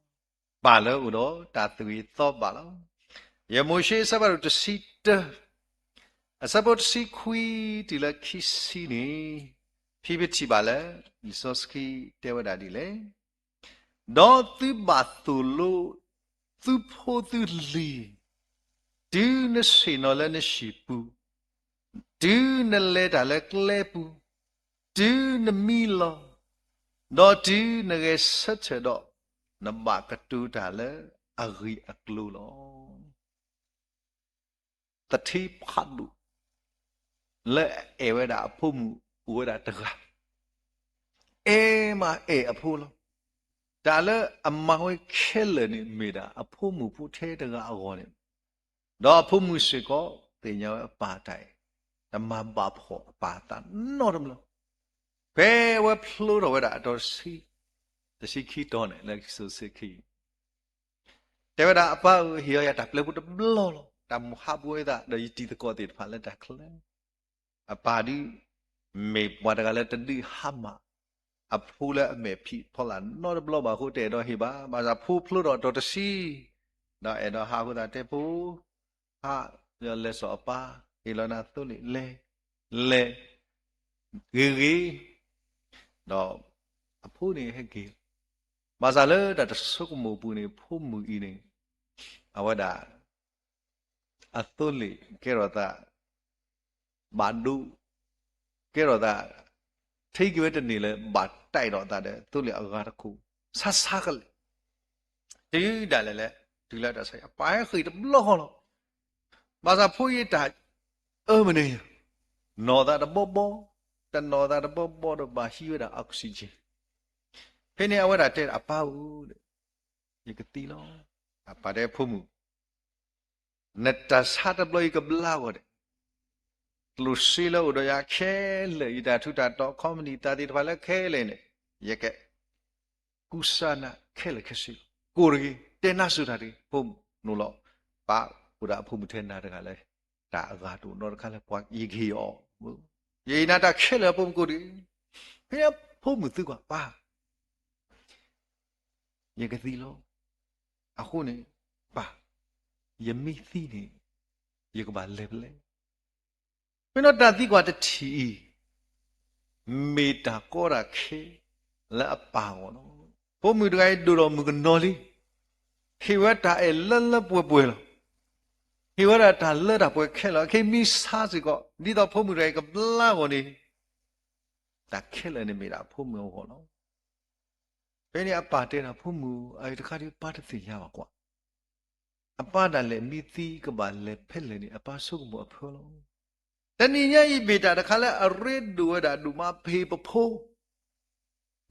ပၢ်လၢအအိၣ်ဒီးတၢ်သူၣ်ဂ့ၤသီဘၣ်လီၤ. ယမိၤၡ့အဆၢဖးဒိၣ်တဆံတၢ အဆၢဖိတဆံခွံတုၤလၢခံဆံန့ၣ် ဖဲပထံၣ်ဘၣ်လၢ လံာ်စီဆှံတဲဝဲဒၣ်ဒ်လဲၣ်. ဒီးသုဘၣ်သိၣ်လိသုဖိသုလံၤ, တုၤနဆ့ၣ်နီၤလၢနဟံၣ်ပူၤ, တုၤနလဲၤတၢ်လၢကျဲပူၤ, တုၤနမံလီၤ, ဒီးတုၤနဂဲၤဆၢထၢၣ်ဒီး နဘၣ်ကတိၤတၢ်လၢအဂ့ၢ်အကျိၤလီၤ. သထ့ဖးဒိၣ် လၢအအဲၣ်ဝဲဒၣ်အဖိမုၣ်အိၣ်ဝဲဒၣ်တဂၤ, အဲၣ်မးအဲၣ်အဖိလီၤ. တၢ်လၢအမၤဝဲခဲလၢာ်န့ၣ် မ့ၢ်ဒၣ်အဖိမုၣ်ဖိထဲတဂၤအဂီၢ်န့ၣ်, ဒီးအဖိမုၣ်စ့ၢ်ကီး သ့ၣ်ညါဝဲအပၢ်တၢ်အဲၣ်, တမၤဘၣ်ဖှီၣ်အပၢ်အသးနီတဘျီ. ဖဲအဝဲဖျိထီၣ်ဝဲဒၣ်အတီၤတဆံ, တဆံခံတီၤန့ၣ် လၢခံစိၤဆ့ခံ တဲဝဲဒၣ် အပၢ်ဧၢ, ဟ့ၣ်အီယၤတၢ်ပျဲပူတဘျီလီၤ. တၢ်မိၣ်ဟးဘှဲသးဒီးယတံၤသကိးသ့ၣ်တဖၣ်လၢတၢ်ချၢ. အပၢ်ဒုး မ့ၢ်ပှၤတဂၤလၢတဒုးဟါမၢ် အဖိလၢအမဲာ်ဖံးဖီလာ်နီတဘျီဘၣ်အဃိ တအဲၣ်ဒိးဟ့ၣ်ဘၣ်. ဘၣ်ဆၣ်ဖိဖျိထီၣ်အတီၤတဆံ, ဒီးအဲၣ်ဒိးဟးအဃိသတး တဲဖိ ဟး, ဒီးလဲၤစိာ်အပၢ်, ဟ့ၣ်လီၤနၤသိလ့ၣ်လဲၤ, လဲၤ, ဂ့ၤဂ့ၤ, ဒီးအဖိန့ၣ်ဟဲက့ၤ. ဘၣ်ဆၣ်လၢတၢ်တဆိကမိၣ်အပူၤန့ၣ် ဖိမုၣ်အံၤန့ၣ် အဝဲဒၣ် အသိလ့ၣ်ကဲထီၣ်သး ဘၣ်ဒိ, ကဲထီၣ်သး ထံက့ၤဝဲတန့ၢ်လၢၤ ဘၣ်တၢ်အဲၣ်ဒိးသးဒီးသိလ့ၣ်အဂၤတခိၣ် ဆါဆါကလဲာ်, တုၤဒၣ်လဲာ်လၢ တုၤလၢတၢ်ဆါ အပၢ်ဟဲဃ့ၢ်တဘျီဃီလီၤ. ဘၣ်ဆၣ်ဖိအံၤတၢ်အၢမနုၤယၤ, နီၢ်သးတဘီဘီ, တနီၢ်သးတဘီဘီဒီးဘၣ်ဟံးဝဲဒၣ် oxygen. ဖဲန့ၣ်အဝဲဒၣ်တဲအပၢ်ဧၢ, ယကသံလီၤ. အပၢ်တဲဖိမုၣ် နတၢ်ဆါတဘျီအံၤကဘျါဂီၢ်ဒဲး, ကျိၣ်စ့လၢအိၣ်ဒီးယၤခဲလၢာ်, ယတၢ်ထူးတၢ်တီၤ ခီပနံၣ် တၢ်သ့ၣ်တဖၣ်လၢခဲလၢာ်န့ၣ်, ယကကူစါနၤခဲလၢာ်ခဲဆ့, ကိၢ်တဂ့ၤ, တဲနါစၢၤတၢ်တဂ့ၤ, ဖိမုၣ်နီၤလီၤ. ပၢ်အိၣ်ဒီးအဖိမုၣ်ထဲနၤတဂၤလၢ တၢ်အဂၤတအိၣ်နီတခါလၢပှၤယကဟ့ၣ်အီၤ, ယဟ့ၣ်နၤတၢ်ခဲလၢာ်အဖိမုၣ်ကိၢ်တဂ့ၤ. ဖဲဖိမုၣ်သံကွၢ်ပၢ် ယကသံလီၤ. အဃိန့ၣ် ပၢ်, ယမ့ၢ်သံန့ၣ် ယကဘၣ်လဲၤဖဲလဲၣ်. ဖဲန့ၣ်တၢ်သံကွၢ်တထံၣ်အံၤ မ့ၢ်တၢ်ကီတၢ်ခဲလၢအပၢ်အဂီၢ်လီၤ. ဖိမုၣ်တဂၤအံၤဒိၣ်ထီၣ်မုၣ်ကနီၤလံ, ဟ့ၣ်ဝဲတၢ်အဲၣ်လၢလၢပှဲၤပှဲၤလီၤ. ဟ့ၣ်ဝဲဒၣ်တၢ်လၢတၢ်ပှဲၤခဲလၢာ်, ခဲမံဆါစ့ၢ်ကီး, ဒ်သိးဖိမုၣ်တဂၤအံၤကဘျါဂီၢ်န့ၣ် တၢ်ခဲလၢာ်န့ၣ်မ့ၢ်ဒၣ်အဖိမုၣ်အဂီၢ်လီၤ. ဖဲန့ၣ်အပၢ်တဲဒၣ်ဖိမုၣ်, အအံၤတခါဒုးပၢ်တသ့ၣ်ညါဘၣ်ကွၢ်. အပၢ်ဒၣ်လဲာ်မ့ၢ်သံကဘၣ်လဲၤဖဲလဲၣ်န့ၣ် အပၢ်ဆိကမိၣ်အဖၢလီၤ. တနံၤညါအံၤမ့ၢ်တၢ်တခါလၢအရ့ဒိၣ်ဝဲဒၣ်ဒိၣ်မး ပဟ့ၣ်ပဖိ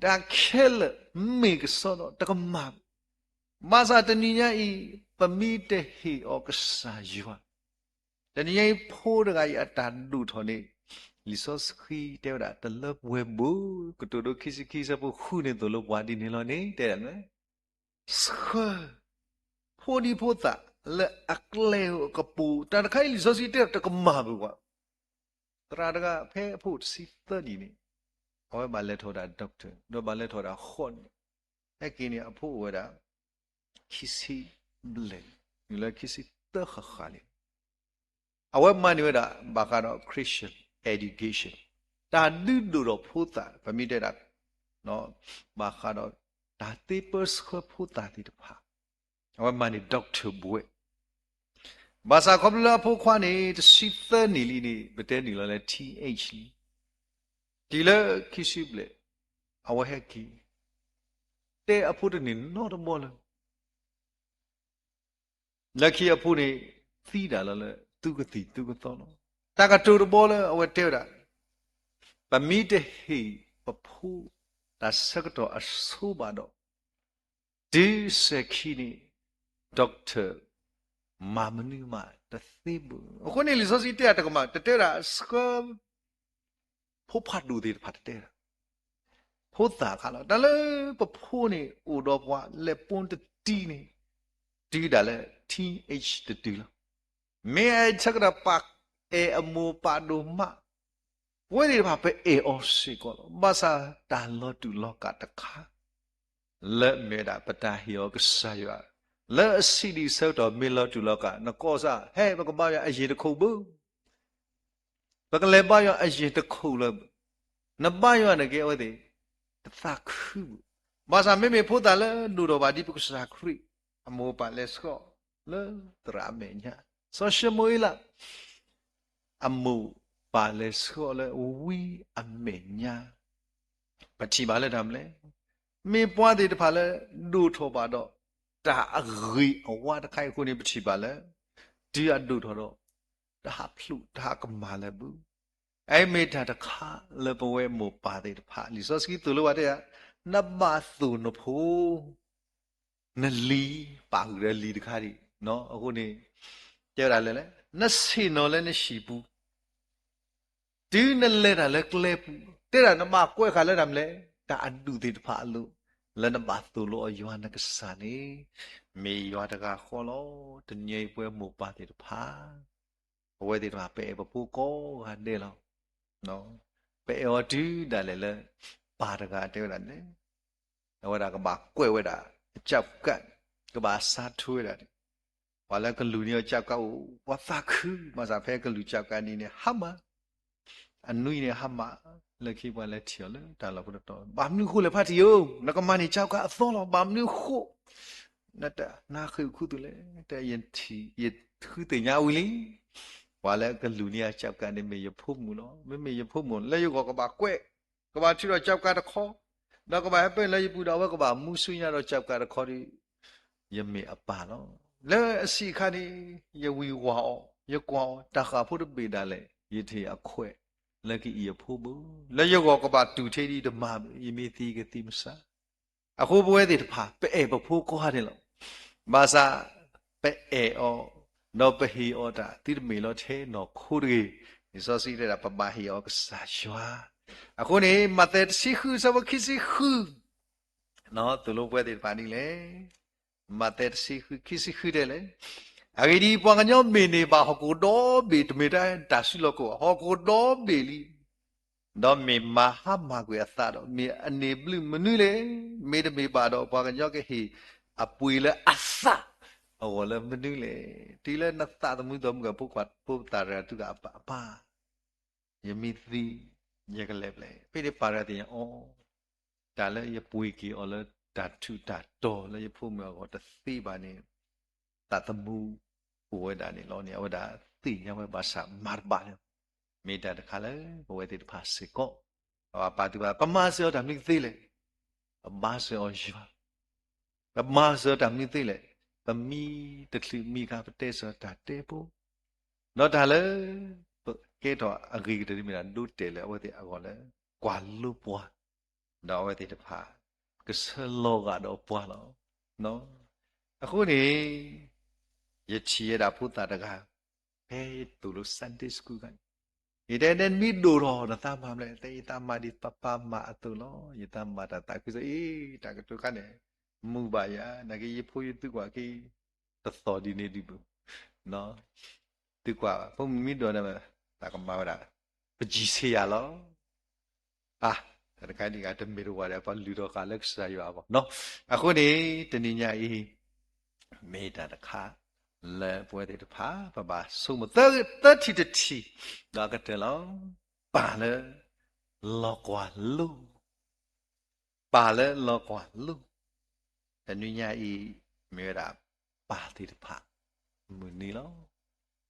တၢ်ခဲလၢာ်မ့ၢ်ကစီဒီတကမၣ်ဘၣ်. ဘၣ်ဆၣ်တနံၤညါအံၤ ပမ့ၢ်တဟ့ၣ်အီၤကစၢ်ယွၤ, တနံၤညါအံၤဖိတဂၤအံၤအတၢ်ဒိၣ်ထီၣ်န့ၣ် လံာ်စီဆှံတဲဝဲဒၣ်တလၢပှဲၤဘၣ်, ကတိၤဒိခံဆံခံဆၢဖိဃုန့ၣ်သိၣ်လိပှၤဒ်န့ၣ်လီၤန့ၣ် တဲဒၣ်လၢ ဆှၢ ဖိဒံဖိသၣ်လၢအကျဲဧိၤအကပူၤ, တၢ်တခါအံၤလံာ်စီဆှံတဲတကမၣ်ဘၣ်ကွၢ်. သရၣ်တဂၤဖဲအဖိတဆံသၢနံၣ်န့ၣ် အဝဲဘၣ်လဲၤထီၣ်ဝဲဒၣ် doctor ဒီးဘၣ်လဲၤထီၣ်ဝဲဒၣ်ဃိးနံၣ်, ဟဲက့ၤန့ၣ်အဖိအိၣ်ဝဲဒၣ် ခံဆံဘျဲၣ်, နုာ်လၢခံဆံသၢဃၣ်ဃၣ်လံ. အဝဲမၤန့ၢ်ဝဲဒၣ် ဘၣ်ဃးဒီး Christian education, တၢ်ဒုးဒိၣ်ထီၣ်ဖိသၣ်, ပမ့ၢ်တဲဒၣ် ဘၣ်ဃးဒီးတၢ်သ့ပၢဆှၢဖိသၣ်သ့ၣ်တဖၣ်, အဝဲမၤန့ၢ် doctor ဘွဲ့, ဘၣ်ဆၣ်ခီဖျိလၢအဖိခွါန့ၣ် တဆံသၢနံၣ်လံန့ၣ် ပတဲနုာ်လီၤလၢ teenage လံ. တုၤလၢခံဆံဘျဲၣ် အဝဲဟဲက့ၤ တဲအဖိတန့ၢ်နီတဘီလၢၤ လၢခံအဖိန့ၣ် သံတၢ်လီၤလၢ သုကသံၣ်သုကသီလီၤ. တၢ်ကတိၤတဘီလၢအဝဲတဲဝဲဒၣ်, ပမ့ၢ်တဟ့ၣ်ပဖိ တၢ်ဆၢကတီၢ်အဆိဘၣ်ဒီး, တုၤစဲၤခံန့ၣ် doctor မၤမနုၤမးတသ့ဘၣ်. အဃိန့ၣ် လံာ်စီဆှံတဲတၢ်တကမၣ် တတဲဝဲဒၣ်ဆှၢ ဖိဖးဒိၣ်သ့ၣ်တဖၣ်တတဲဒၣ်, ဖိသၣ်ခါလီၤ. တၢ်လၢပဖိန့ၣ် အိၣ်ဒီးပှၤလဲၤပိတတံၤန့ၣ် တုၤဒၣ်လၢ teenage တတုၤလီၤ. မ့ၢ်အဆၢကတီၢ်ပအဲၣ်အမိၢ်ပၢ်ဒိၣ်မး, ပဝဲသ့ၣ်တဖၣ်ပအဲၣ်အီၤစ့ၢ်ကီးလီၤ. ဘၣ်ဆၣ်တၢ်လီၤတူာ်လီၤကာ်တခါ လၢမ့ၢ်ဝဲဒၣ်ပတၢ်ဟ့ၣ်အီၤကစၢ်ယွၤ, လၢအဆံးဒံးဆၢကတီၢ်မ့ၢ်လီၤတူာ်လီၤကာ် နကိးစၢ် ဟဲ ပကဘါယွၤအယံၤတခိၣ်ဘၣ်, ပကလဲၤဘါယွၤအယံၤတခိၣ်လၢၤဘၣ်, နဘါယွၤန့ၣ်က့ၤအဝဲသ့ၣ် တသးခုဘၣ်. ဘၣ်ဆၣ်မ့မ့ၢ်ဖိသၣ်လၢဒိၣ်ထီၣ်ဘၣ်ဒ်ပကစၢ်ခရံာ် အမိၢ်အပၢ်လဲၤဆှၢအီၤလၢသရၣ်အမဲာ်ညါ, စီၤၡမူၤအ့လး အမိၢ်ပၢ်လဲၤဆှၢအီၤလၢဝံအမဲာ်ညါ, ပထံၣ်ဘၣ်လၢတၢ်မနုၤလဲၣ်, မ့ၢ်ပှၤသ့ၣ်တဖၣ်လၢဒိၣ်ထီၣ်ဘၣ်ဒီး တၢ်အဂ့ၤအဝါတခါအံၤအဃိန့ၣ် ပထံၣ်ဘၣ်လၢ တုၤအဒိၣ်ထီၣ်ဒီး တဟးဖျိးတဟးကမၣ်လၢၤဘၣ်. အအံၤမ့ၢ်တၢ်တခါလၢပဝဲမိၢ်ပၢ်သ့ၣ်တဖၣ် လံာ်စီဆှံသိၣ်လိပှၤတဲဒၣ်, နဘၣ်သိၣ်နဖိ နလံၤ ပာ်ဂုာ်ဒီးလံၤတခါဒံး, အဃိန့ၣ် တဲဝဲဒၣ်လဲၣ်လဲၣ်, နဆ့ၣ်နီၤလၢနဟံၣ်ပူၤ, တုၤနလဲၤတၢ်လၢကျဲပူၤ, တဲဒၣ်နဘၣ်ကွဲးဃာ်လၢတၢ်မနုၤလဲၣ်, တၢ်အဒူၣ်သ့ၣ်တဖၣ်အလိၤ, လၢနဘၣ်သိၣ်လိအီၤယွၤနကစၢ်န့ၣ်, မ့ၢ်ယွၤတဂၤဃီလီၤ. တနံၤအံၤပဝဲမိၢ်ပၢ်သ့ၣ်တဖၣ် ပဝဲသ့ၣ်တဖၣ် ပအဲၣ်ပဖိကိးဂၤဒဲးလီၤ. ပအဲၣ်အီၤတုၤဒၣ်လဲာ်လၢ ပၢ်တဂၤတဲဝဲဒၣ်န့ၣ်, အဝဲဒၣ်ကဘၣ်ကွဲးဝဲဒၣ် အကၠၢပ်ကၣ်, ကဘၣ်ဆါထီၣ်ဝဲဒၣ်န့ၣ်, ပှၤလၢကလုာ်န့ၢ်အီၤကၠၢပ်ကၣ်အိၣ် ပှၤသးခု, ဘၣ်ဆၣ်ဖဲကလုာ်ကၠၢပ်ကၣ်န့ၣ်န့ၣ် ဟါမၢ် အနွံန့ၣ်ဟါမၢ်, လၢခံပှၤလဲၤထံၣ်အီၤလၢတၢ်လီၢ်ဖိတတီၤ, ဘၣ်မနုၤဃိလဲၣ်ဖါတံၢ်ဧၢ, နကမၤန့ၢ်ကၠၢပ်ကၣ်အသီလီၤ, ဘၣ်မနုၤဃိ နတနၢ်ဃ့ၢ်ခူသူၣ်လဲၣ်, တဲ ယထံၣ် ယဃုသ့ၣ်ညါဝံၤလံ, ပှၤလၢကလုာ်န့ၢ်အကၠၢပ်ကၣ်န့ၣ်မ့ၢ်ယဖိမုၣ်လီၤ. မ့မ့ၢ်ယဖိမုၣ် လၢယဂီၢ်ကဘၣ်ကွဲး, ကဘၣ်ထုးဒီးကၠၢပ်ကၣ်တခီ, ဒီးကဘၣ်ဟဲပၢၢ်လၢယပူၤဒီး အဝဲကဘၣ်မူဆူညါဒီးကၠၢပ်ကၣ်တခီဒီး ယမ့ၢ်အပၢ်လီၤ. လၢအဆံးအခါန့ၣ် ယဝံၤဝၤအီၤ, ယကွၢ်အီၤ, တၢ်ဃာ်ဖိတဘ့ၣ်ဒၣ်လဲာ် ယထံၣ်အခွဲး လၢကအံၤအဖိဘၣ်, လၢယဂီၢ်ကဘၣ်တူၢ်ထံဒံးတမၤဘၣ်, ယမ့ၢ်သံကသံမဆါ. အဃိပဝဲသ့ၣ်တဖၣ် ပအဲၣ်ပဖိကိးဂၤဒဲးလီၤ. ဘၣ်ဆၣ် ပအဲၣ်အီၤ ဒီးပဟ့ၣ်အီၤတၢ် သုတမ့ၢ်လီၤထဲနီၢ်ခိတဂ့ၤ. လံာ်စီဆှံတဲဒၣ် ပဘၣ်ဟ့ၣ်အီၤကစၢ်ယွၤ. အဃိန့ၣ် မးသဲတဆံဃု ဆၢဖိခံဆံဃု သိၣ်လိပဝဲသ့ၣ်တဖၣ်ဒ်လဲၣ်. မးသဲတဆံဃု ခံဆံဃုတဲလဲၣ်, အဂ့ၢ်ဒ်အံၤ, ပှၤကညီမ့ၢ်န့ၢ်ဘၣ်ဟီၣ်ခိၣ်ဒီဘ့ၣ် တမ့ၢ်ထဲတၢ်စုလီၢ်ခိၣ်ဘၣ်, ဟီၣ်ခိၣ်ဒီဘ့ၣ်လံ, ဒီးမ့ၢ်မၤဟါမၢ်ကွံာ်အသးဒီး မ့ၢ်အန့ၢ်ဘျုးမနုၤလဲၣ်. မ့တမ့ၢ်ဘၣ်ဒီး ပှၤကညီကဟ့ၣ်အပှ့ၤလၢအသၣ်အဂီၢ်လၢမနုၤလဲၣ်. တုၤလၢနသးသမူသီမုၢ်ဂီၢ် ဖိခွါဖိသၣ်တဂၤ တုၤကအပၢ် အပၢ် ယမ့ၢ်သံ ယကလဲၤဖဲလဲၣ်. ဖဲန့ၣ်ပၢ်တဂၤသ့ၣ်ညါအီၤ, တၢ်လၢယပှ့ၤက့ၤအီၤလၢတၢ်ထူးတၢ်တီၤလၢယဖိမုၣ်အဂီၢ်တသ့ဘၣ်န့ၣ် သးသမူအိၣ်ဝဲဒၣ်န့ၣ်လီၤန့ၣ် အဝဲဒၣ်သ့ၣ်ညါဝဲဘၣ်ဆၣ်မၤတဘၣ်လၢၤ. မ့ၢ်တၢ်တခါလၢပဝဲသ့ၣ်တဖၣ်စ့ၢ်ကီး ပဘၣ်ပာ်သူၣ်ပာ်သး ပမၤစၢၤအီၤတၢ်မနုၤကသ့လဲၣ်. ပမၤစၢၤအီၤယွၤ ပမၤစၢၤတၢ်မနုၤသ့လဲၣ်. ပမံတချုးမံခါ ပတဲစၢၤတၢ်တဲဖိ, ဒီးတၢ်လၢ ပကဲထီၣ်အဂ့ၤကတၢၢ်တမ့ၢ်ဒၣ်ဒိးတဲာ်လၢအဝဲသ့ၣ်အဂီၢ်လၢ ကွၢ်လိပှၤ, ဒီးအဝဲသ့ၣ်တဖၣ် ကဆၢလီၤဂာ်ဒီးပှၤလီၤ. အဃိန့ၣ် ယထံၣ်ဝဲဒၣ်ဖိသၣ်တဂၤ ဖဲယသိၣ်လိ Sunday School ခါန့ၣ်, ယတဲနဲနမ့ၢ်ဒိၣ်ထီၣ် နသးမၤမနုၤလဲၣ်, တဲယသးမၤဒ်ပၢ်ပၢ်မၤအသိးလီၤ. ယသးမၤတၢ်သးခုစၢၤအံၤ တၢ်ကတိၤခါန့ၣ် မုာ်ဘၣ်ယၤ, နာ်က့ယဖိယသူကွၢ်က့ၤ တသီၣ်ဒ်န့ၣ်ဒံးဘၣ်, သုကွၢ် ဖိမုၣ်မ့ၢ်ဒိၣ်န့ၣ် သးကမၤဝဲဒၣ် ပကံၢ်ဆ့ယၤလီၤ. အါ, တၢ်တခါဒ်ဂၤတမ့ၢ်တဝၢ်ဒီး ပှၤလုၢ်ထီၣ်ဃာ်လၢကစၢ်ယွၤအဂီၢ်နီၤ. အဃိန့ၣ် တနံၤညါအံၤ မ့ၢ်တၢ်တခါ လၢပဝဲသ့ၣ်တဖၣ် ပဘၣ်ဆိကမိၣ် သၢထံၣ်တထံၣ် ဒီးအကတၢၢ်လီၤ. ပၢ်လၢ လီၤကွၢ်လိ ပၢ်လၢလီၤကွၢ်လိ, တနွံညါအံၤ မ့ၢ်ဝဲဒၣ် ပၢ်သ့ၣ်တဖၣ် မုၢ်နံၤလီၤ.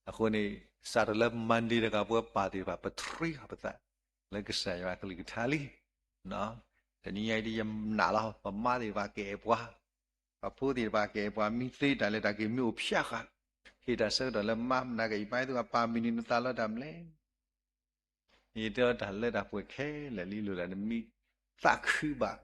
အဃိန့ၣ် စးထီၣ်လၢ Monday တဂၤ ပဝဲပၢ်သ့ၣ်တဖၣ် ပထြံးထီၣ်ပသး လၢကစၢ်ယွၤအကလုၢ်ကထါလံ. တနံၤညါအံၤ ယနာ်လီၤ ပမါသ့ၣ်တဖၣ်ကအဲၣ်ပှၤ, ပဖိသ့ၣ်တဖၣ်ကအဲၣ်ပှၤ မ့ၢ်သ့တၢ်လၢတၢ်က့ၤမ့ၢ်အိၣ်ဖၠါဃာ်, ဟ့ၣ်တၢ်ဆၢကတီၢ်လၢမါ မနၤက့ၤ ယပၢ်အဲၣ်သု အပၢ်မုၢ်နံၤနသးလီတၢ်မနုၤလဲၣ်. ယတဲအီၤ တၢ်လၢတၢ်ပှဲၤခဲလၢာ်လံ လိၣ်လၢနမံသးခုဘၣ်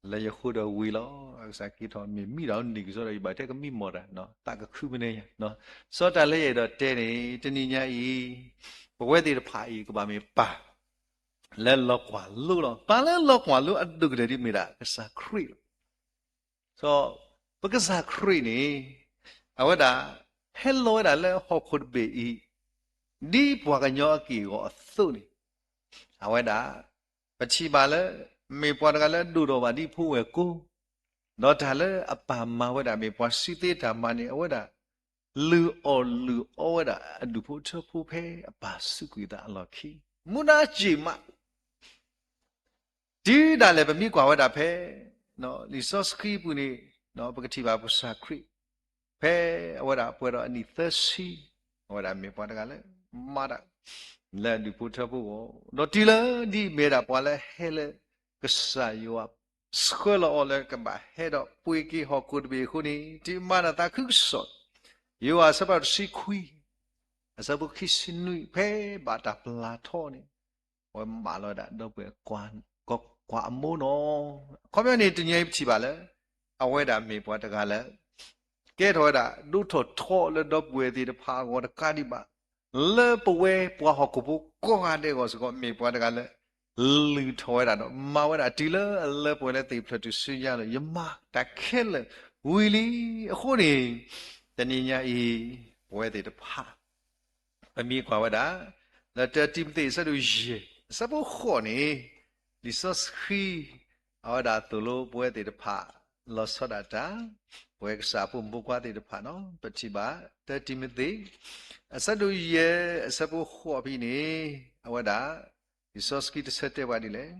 လၢယဃိဒီးဝံၤလီၤ. အကစၢ်က့ၤထီၣ်မ့ၢ်မံဒီးနံၣ်ကစီဒီး ယဘၣ်တဲကမံမီၢ်တၢ် သးကခုမနုၤညါ. စီၤတၢ်လၢယအဲၣ်ဒိးတဲန့ၣ် တနံၤညါအံၤ ပဝဲသ့ၣ်တဖၣ်အံၤ ကဘၣ်မ့ၢ်ပၢ်လၢလီၤကွၢ်လိလီၤ. ပၢ်လၢလီၤကွၢ်လိအဒိၣ်ကတၢၢ်ဒ်မ့ၢ်ဒၣ်ကစၢ်ခရံာ်လီၤ. ဒီးပကစၢ်ခရံာ်န့ၣ် အဝဲဒၣ် ဟဲလီၤဝဲဒၣ်လၢဟီၣ်ခိၣ်တဘ့ၣ်အံၤ ဒ်ပှၤကညီအက့ၢ်အဂီၤအသိးန့ၣ် အဝဲဒၣ် ပထံၣ်ဘၣ်လၢ မ့ၢ်ပှၤတဂၤလၢအဒိၣ်ထီၣ်ဘၣ်ဒ်ဖိဝဲၢ်ကိာ်, ဒီးတၢ်လၢအပၢ်မၤဝဲဒၣ် မ့ၢ်ပှၤစံးသ့တၢ်မၤန့ၣ် အဝဲဒၣ် လုၢ်အီၣ်လုၢ်အီဝဲဒၣ်အဒူၣ်ဖိထၢဖိဖဲအပၢ်စူးကွံာ်သးအလီၢ်ခံ မူဒါက့ၢ်မး တုၤဒၣ်လဲာ်ပမ့ၢ်ကွၢ်ဝဲဒၣ်ဖဲ လံာ်စီဆှံပူၤန့ၣ် ပကထံၣ်ဘၣ်ပကစၢ်ခရံာ် ဖဲအဝဲဒၣ်ပှဲၤဒီးအနံၣ်သၢဆံ အဝဲဒၣ်မ့ၢ်ပှၤတဂၤလၢ မၤတၢ် လၢအဒူၣ်ဖိထၢဖိအဂီၢ်, ဒီးတုၤလၢဒ်အမ့ၢ်ဒၣ်ပှၤလၢဟဲလၢ ကစၢ်ယွၤဆှၢလီၤအီၤလၢကဘၣ်ဟဲဒီးပှ့ၤက့ၤဟီၣ်ခိၣ်တဘ့ၣ်အဃိန့ၣ် တုၤမၤတၢ်သးခုကစီၣ်, ယိၤဟၣ်အဆၢဖးတဆံခွံ အဆၢဖိခံဆံနွံ ဖဲဘၣ်တၢ်ပျၢ်ထီန့ၣ် အဝဲမၢလီၤဝဲဒၣ် ဒီပုၢ်ဝဲၢ် ကွၢ်အမိၢ်နီၤ. အခီပညီန့ၣ် တနံၤအံၤပထံၣ်ဘၣ်လၢ အဝဲဒၣ်မ့ၢ်ပှၤတဂၤလၢ ကဲထီၣ်ဝဲဒၣ် ဒိၣ်ထီၣ်ထီလၢဒီပုၢ်ဝဲၢ်သ့ၣ်တဖၣ်အဂီၢ်တကးဒံးဘၣ်, လၢပဝဲပှၤဟီၣ်ခိၣ်ဖိကိးဂၤဒဲးအဂီၢ်စ့ၢ်ကီး မ့ၢ်ပှၤတဂၤလၢ လုၢ်ထီၣ်ဝဲဒၣ်ဒီး မၤဝဲဒၣ်တုၤလၢအလၢပှဲၤလၢသ့ၣ်ဖျၢၣ်ထူၣ်စုညါလၢ ယမၤတၢ်ခဲလၢာ်ဝံၤလံ. အဃိန့ၣ် တနံၤညါအံၤ ပဝဲသ့ၣ်တဖၣ် ပမ့ၢ်ကွၢ်ဝဲဒၣ် လၢတၢတံၤမသ့း အဆၢဒိၣ်ယဲၢ် အဆၢဖိဃိးန့ၣ် လံာ်စီဆှံ အဝဲဒၣ်သိၣ်လိပဝဲသ့ၣ်တဖၣ် လီၤဆီဒၣ်တၢ် ပဝဲကစၢ်ဖိမုၣ်ဖိခွါသ့ၣ်တဖၣ်နီၤ ပထံၣ်ဘၣ် တၢတံၤမသ့း အဆၢဒိၣ်ယဲၢ် အဆၢဖိဃိးဖဲန့ၣ် အဝဲဒၣ် လံာ်စီဆှံတဆၢတဲပှၤဒ်လဲၣ်